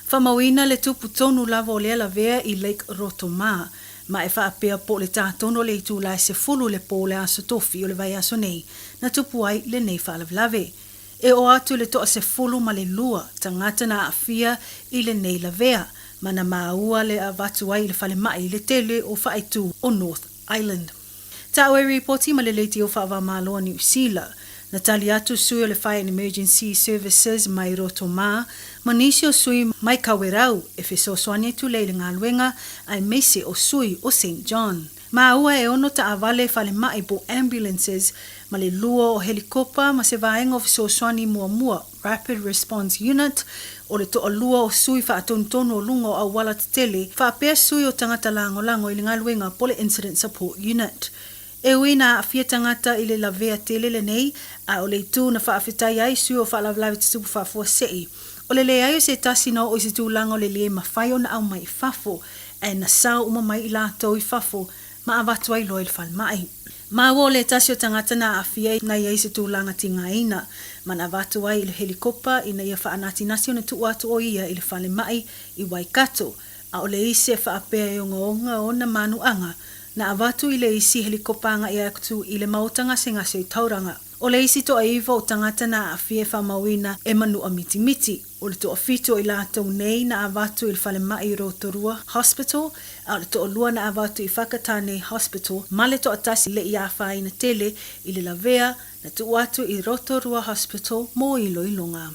S2: Faamauina le tupu tonu lava o lea lavea i Lake Rotomā, ma e faapea po o le tā tonu o le itula e 10 le po o le Aso Tofi o le vaiaso nei na tupu ai lenei faalavelave. E oo atu i le 12 tagata na aafia i lenei lavea, ma na māua le avatu ai i le falemai i le tele o faaitu o North Island. Taua e ripoti ma le leitio faava-o-Malo a Niu Sila, na tali atu sui o le Fire and Emergency Services mai Rotomā ma nisi o sui mai Kawerau e fesoasoani atu lea i le galuega aemaise o sui o Saint John. Māua e ono taavale falemai po ambulances ma le lua o helikopa ma se vaega o fesoasoani muamua, Rapid Response Unit, o le toalua o sui faatonutonu o luga o auala tetele faapea sui o tagata lagolago i le galuega po le Incident Support Unit. E ui na aafia tagata i le lavea tele lenei, a o le itu na faafetai ai sui o faalavelave tutupu faafuasei, o le leai o se tasi na oo i se tulaga o le lē mafai ona aumai i fafo, ae na sao uma mai i latou i fafo ma avatu ai loa i le falemai. Maua o le tasi o tagata na aafia na i ai se tulaga tigaina, ma na avatu ai i le helikopa ina ia faanatinati ona tuu atu o ia i le falemai i Waikato, a o le isi e faapea e ogaoga ona manuaga, na avatu i le isi helikopa agai atu i le maota gasegase i Tauranga. O le isi toaiva o tagata na aafia e faamauina e manua mitimiti. O le toafitu o i latou nei na avatu i le falemai i Rotorua Hospital, a o le toalua na avatu i Whakatane Hospital, ma le toatasi le i afaina tele i le lavea na tuu atu i Rotorua Hospital mo iloiloga.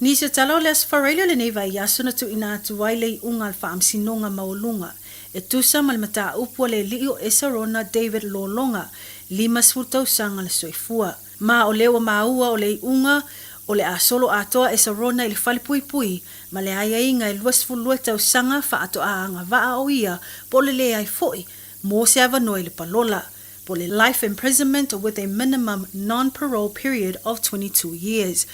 S2: Nisi o tala o le Aso Faraile o lenei vaiaso na tuuina atu ai le iuga a le Faamasinoga Maualuga e tusa ma le mataupu a le alii o Esarona David Lologa, 50 tausaga le soifua. Ma o lea ua maua o le iuga o le a solo atoa Esarona i le fale puipui ma le aiaiga e 22 tausaga faatoa agavaa o ia po o le leai foi mo se avanoa i le palola po o le life imprisonment with a minimum non-parole period of 22 years.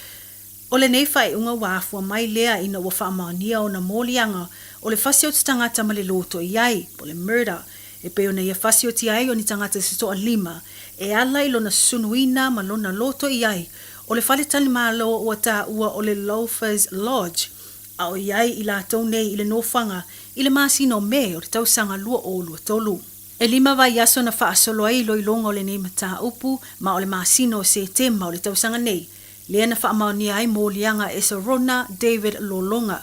S2: O lenei faaiuga ua afua mai lea ina ua faamaonia ona moliaga o le fasi o te tagata ma le loto i ai, po o le murder, e pei ona ia fasioti ai o ni tagata se toalima e ala i lona sunuina ma lona loto i ai o le faletalimalo ua taua o le Loafers Lodge, a o i ai i latou nei i le nofoaga i le masina o Me o le tausaga 2023. E lima vaiaso na faasolo ai iloiloga o lenei mataupu ma o le masina o Setema o le tausaga nei lea na faamaonia ai moliaga a Eserona David Lologa.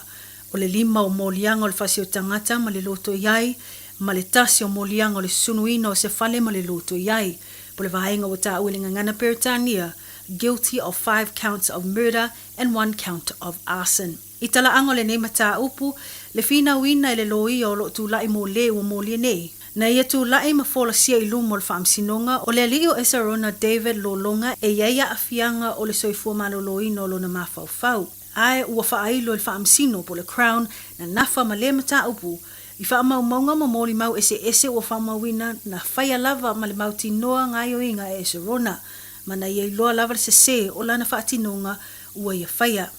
S2: O le lima o moliaga o le fasi o tagata ma le loto i ai, ma le tasi o moliaga o le sunuina o se fale ma le loto i ai. Po le vaega ua taua i le gagana Peretania, guilty of five counts of murder and one count of arson. I talaaga o lenei mataupu, le finauina e le loia o lo o tulai mo le ua molia nei. Na ia tulai ma folasia i luma o le Faamasinoga o le alii o Esarona David Lologa e i ai aafiaga o le soifua maloloina o lona mafaufau, ae ua faailo e le Faamasino po o le Crown na nafa ma lea mataupu i faamaumauga ma molimau eseese ua faamauina na faia lava ma le mautinoa gaoioiga e Esarona ma na ia iloa lava le sese o lana faatinoga ua ia faia.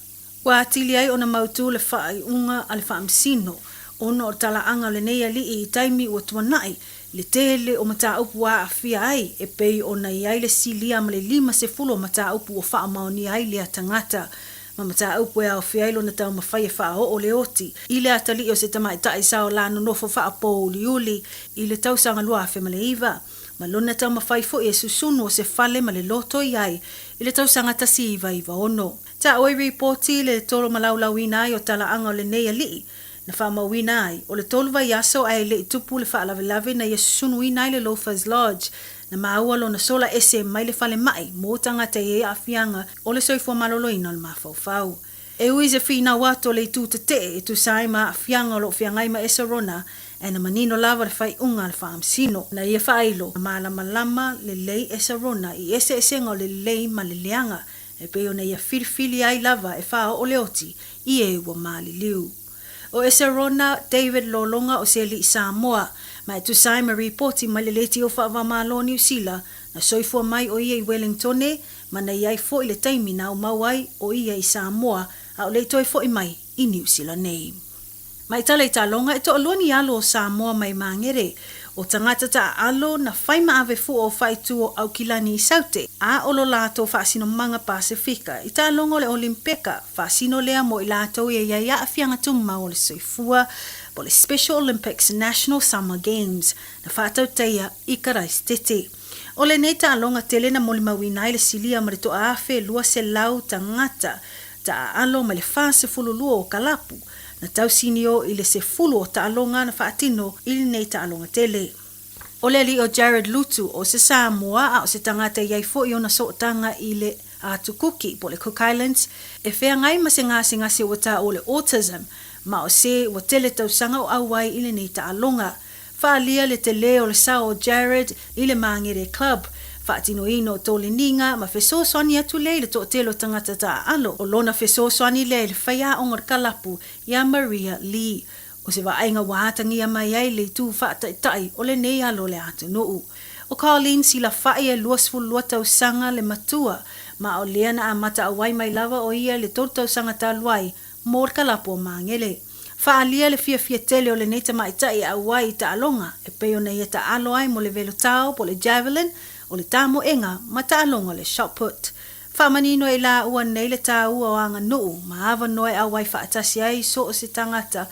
S2: Ua atili ai ona mautū le faaiuga a le Faamasino ona o le talaaga o lenei alii i taimi ua tuanai le tele o mataupu ua aafia ai e pei ona i ai le silia ma le 50 o mataupu ua faamaonia ai lea tagata ma mataupu e aofia ai lona taumafai e faaoo le oti i le atalii o se tamaitai sao la nonofo faapouliuli i le tausaga 2009 ma lona taumafai foi e susunu o se fale ma le loto i ai i le tausaga 1996. Taua i ripoti le tolomalaulauina ai o talaaga o lenei alii, na faamauina ai, o le tolu vaiaso ae le i tupu le faalavelave na ia susunuina ai le Loafers Lodge, na maua lona sola ese mai le falemai mo tagata e i ai aafiaga o le soifua maloloina o le mafaufau. E ui i se finau atu o le itu tetee e tusa ai ma aafiaga o lo o feagai ma Esarona, ae na manino lava le faaiuga a le Faamasino. Na ia faailo, na malamalama lelei Esarona i eseesega o le lelei ma le leaga, e pei ona ia filifili ai lava e faaoo le oti i e ua maliliu. O Eserona David Lologa o se alii Samoa, ma e tusa ai ma ripoti mai le Leitio Faava-o-Malo o Niu Sila, na soifua mai o ia i Wellingtone, ma na i ai foi le taimi na aumau ai o ia i Samoa a o le i toe foi mai i Niu Sila nei. Mai tala i taaloga e toalua ni alo o Samoa mai Magere, o tagata taaalo na fai ma ave fua o faaitu o Aukilani i Saute, a o lo latou faasinomaga Pasefika i taaloga o le Olimpeka, faasino lea mo i latou e i ai aafiaga tumau o le soifua, po o le Special Olympics National Summer Games, na faatautaia i Karaisitete. O lenei taaloga tele na molimauina ai le silia ma le 1200 tagata taaalo ma le 42 o kalapu na tausinio i le sefulu o taaloga na faatino i lenei taaloga tele. O le alii o Jared Lutu o se Samoa a o se tagata e i ai foi ona sootaga i le Atu Kuki po o le Cook Islands e feagai ma se gasegase ua taua o le autism ma o se ua tele tausaga o auai i lenei taaloga. Faaalia le telē o le sao o Jared i le Māngere Club, faatinoina o toleniga ma fesoasoani atu lea i le toatele o tagata taaalo. O lona fesoasoani lea i le faiaoga o le kalapu iā Maria Lee. O se vaaiga ua atagia mai ai le itu faataitai o lenei alo o le atunuu. O Colleen Silafai e 22 tausaga le matua, ma o lea na amata auai mai lava o ia i le tolu tausaga talu ai mo le kalapu o Māngere. Faaalia le fiafia tele o lenei tamaitai e auai i taaloga e pei ona ia taalo ai mo le velo tao po o le javelin, o le tamoega ma taaloga o le shot put. Faamanino e i laua nei le taua o aganuu ma avanoa e auai faatasi ai so o se tagata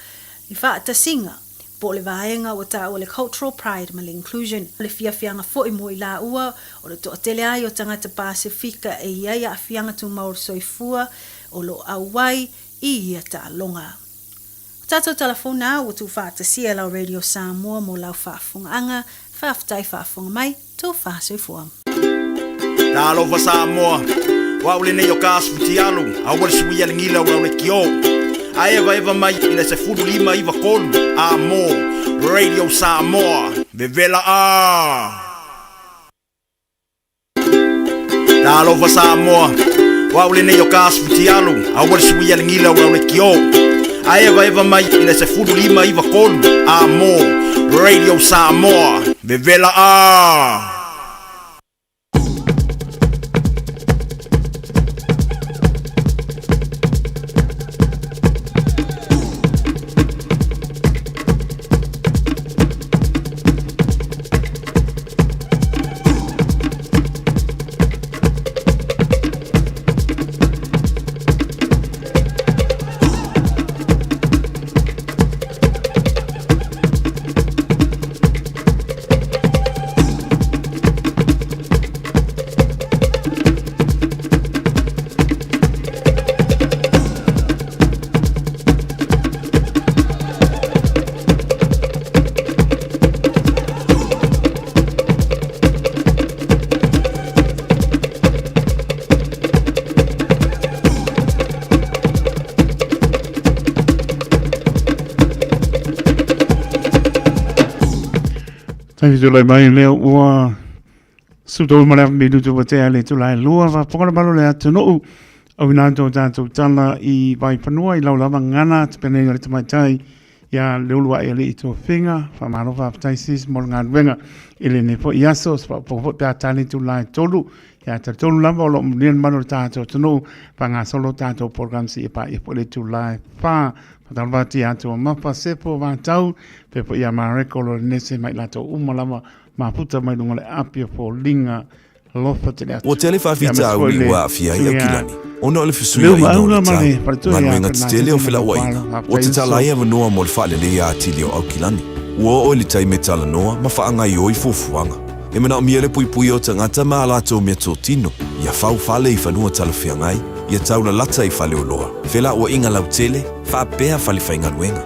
S2: i faatasiga po o le vaega ua taua le cultural pride ma le inclusion. O le fiafiaga foi mo i laua o le toatele ai o tagata Pasefika e i ai aafiaga tumau o le soifua o lo o auai i ia taaloga. O tatou talafona ua tuufaatasia e lau Radio Samoa mo lau faafofogaaga. Faafetai faafofoga mai, tofa soifua.
S17: Talofa Samoa, o au lenei o ka asu tialo, aua le suia le gila o lau lekiō. A evaeva mai i le 15 93 a mo Radio Samoa, vevela a! Talofa Samoa, o au lenei o ka asu tialo, aua le suia le gila o lau lekiō. A evaeva mai i le 15 93 a mo Radio Samoa, vevela a!
S5: Taimi tulai mai lea ua 13 ma le afa minutu ua tea le itula e lua, faafofoga le malo o le atunuu, auina atu o tatou tala i Vaifanua i lau lava gagana tapenaina le tamaitai ia Leulua'i Alii Tofiga. Faamalo faafetai sis mo le galuega i lenei foi aso, se faaopoopoga foi pe a ta le itula e 3. Ia talitonu lava o lo o manuia le malu o le tatou atunuu, faagasolo tatou programs seia paia foi le itula e 4. Faatalofa atu ia Tuamafa, Sepo, Vatau, faapea foi ia Mareko, Lorenese ma i latou uma lava mafuta mai luga o le api o foliga alofa tele atu.
S7: Ua tele faafitauli ua aafia ai Aukilani ona o le fesuiaiga o le tau, galuega tetele o felauaiga, ua tatala ai avanoa mo le faaleleia atili o Aukilani. Ua oo i le taimi e talanoa ma faagaoioi fuafuaga. E manaomia le puipuia o tagata ma a latou meatotino, ia fau fale i fanua talafeagai, ia taulalata i faleoloa, felauaiga lautele, faapea falefaigaluega.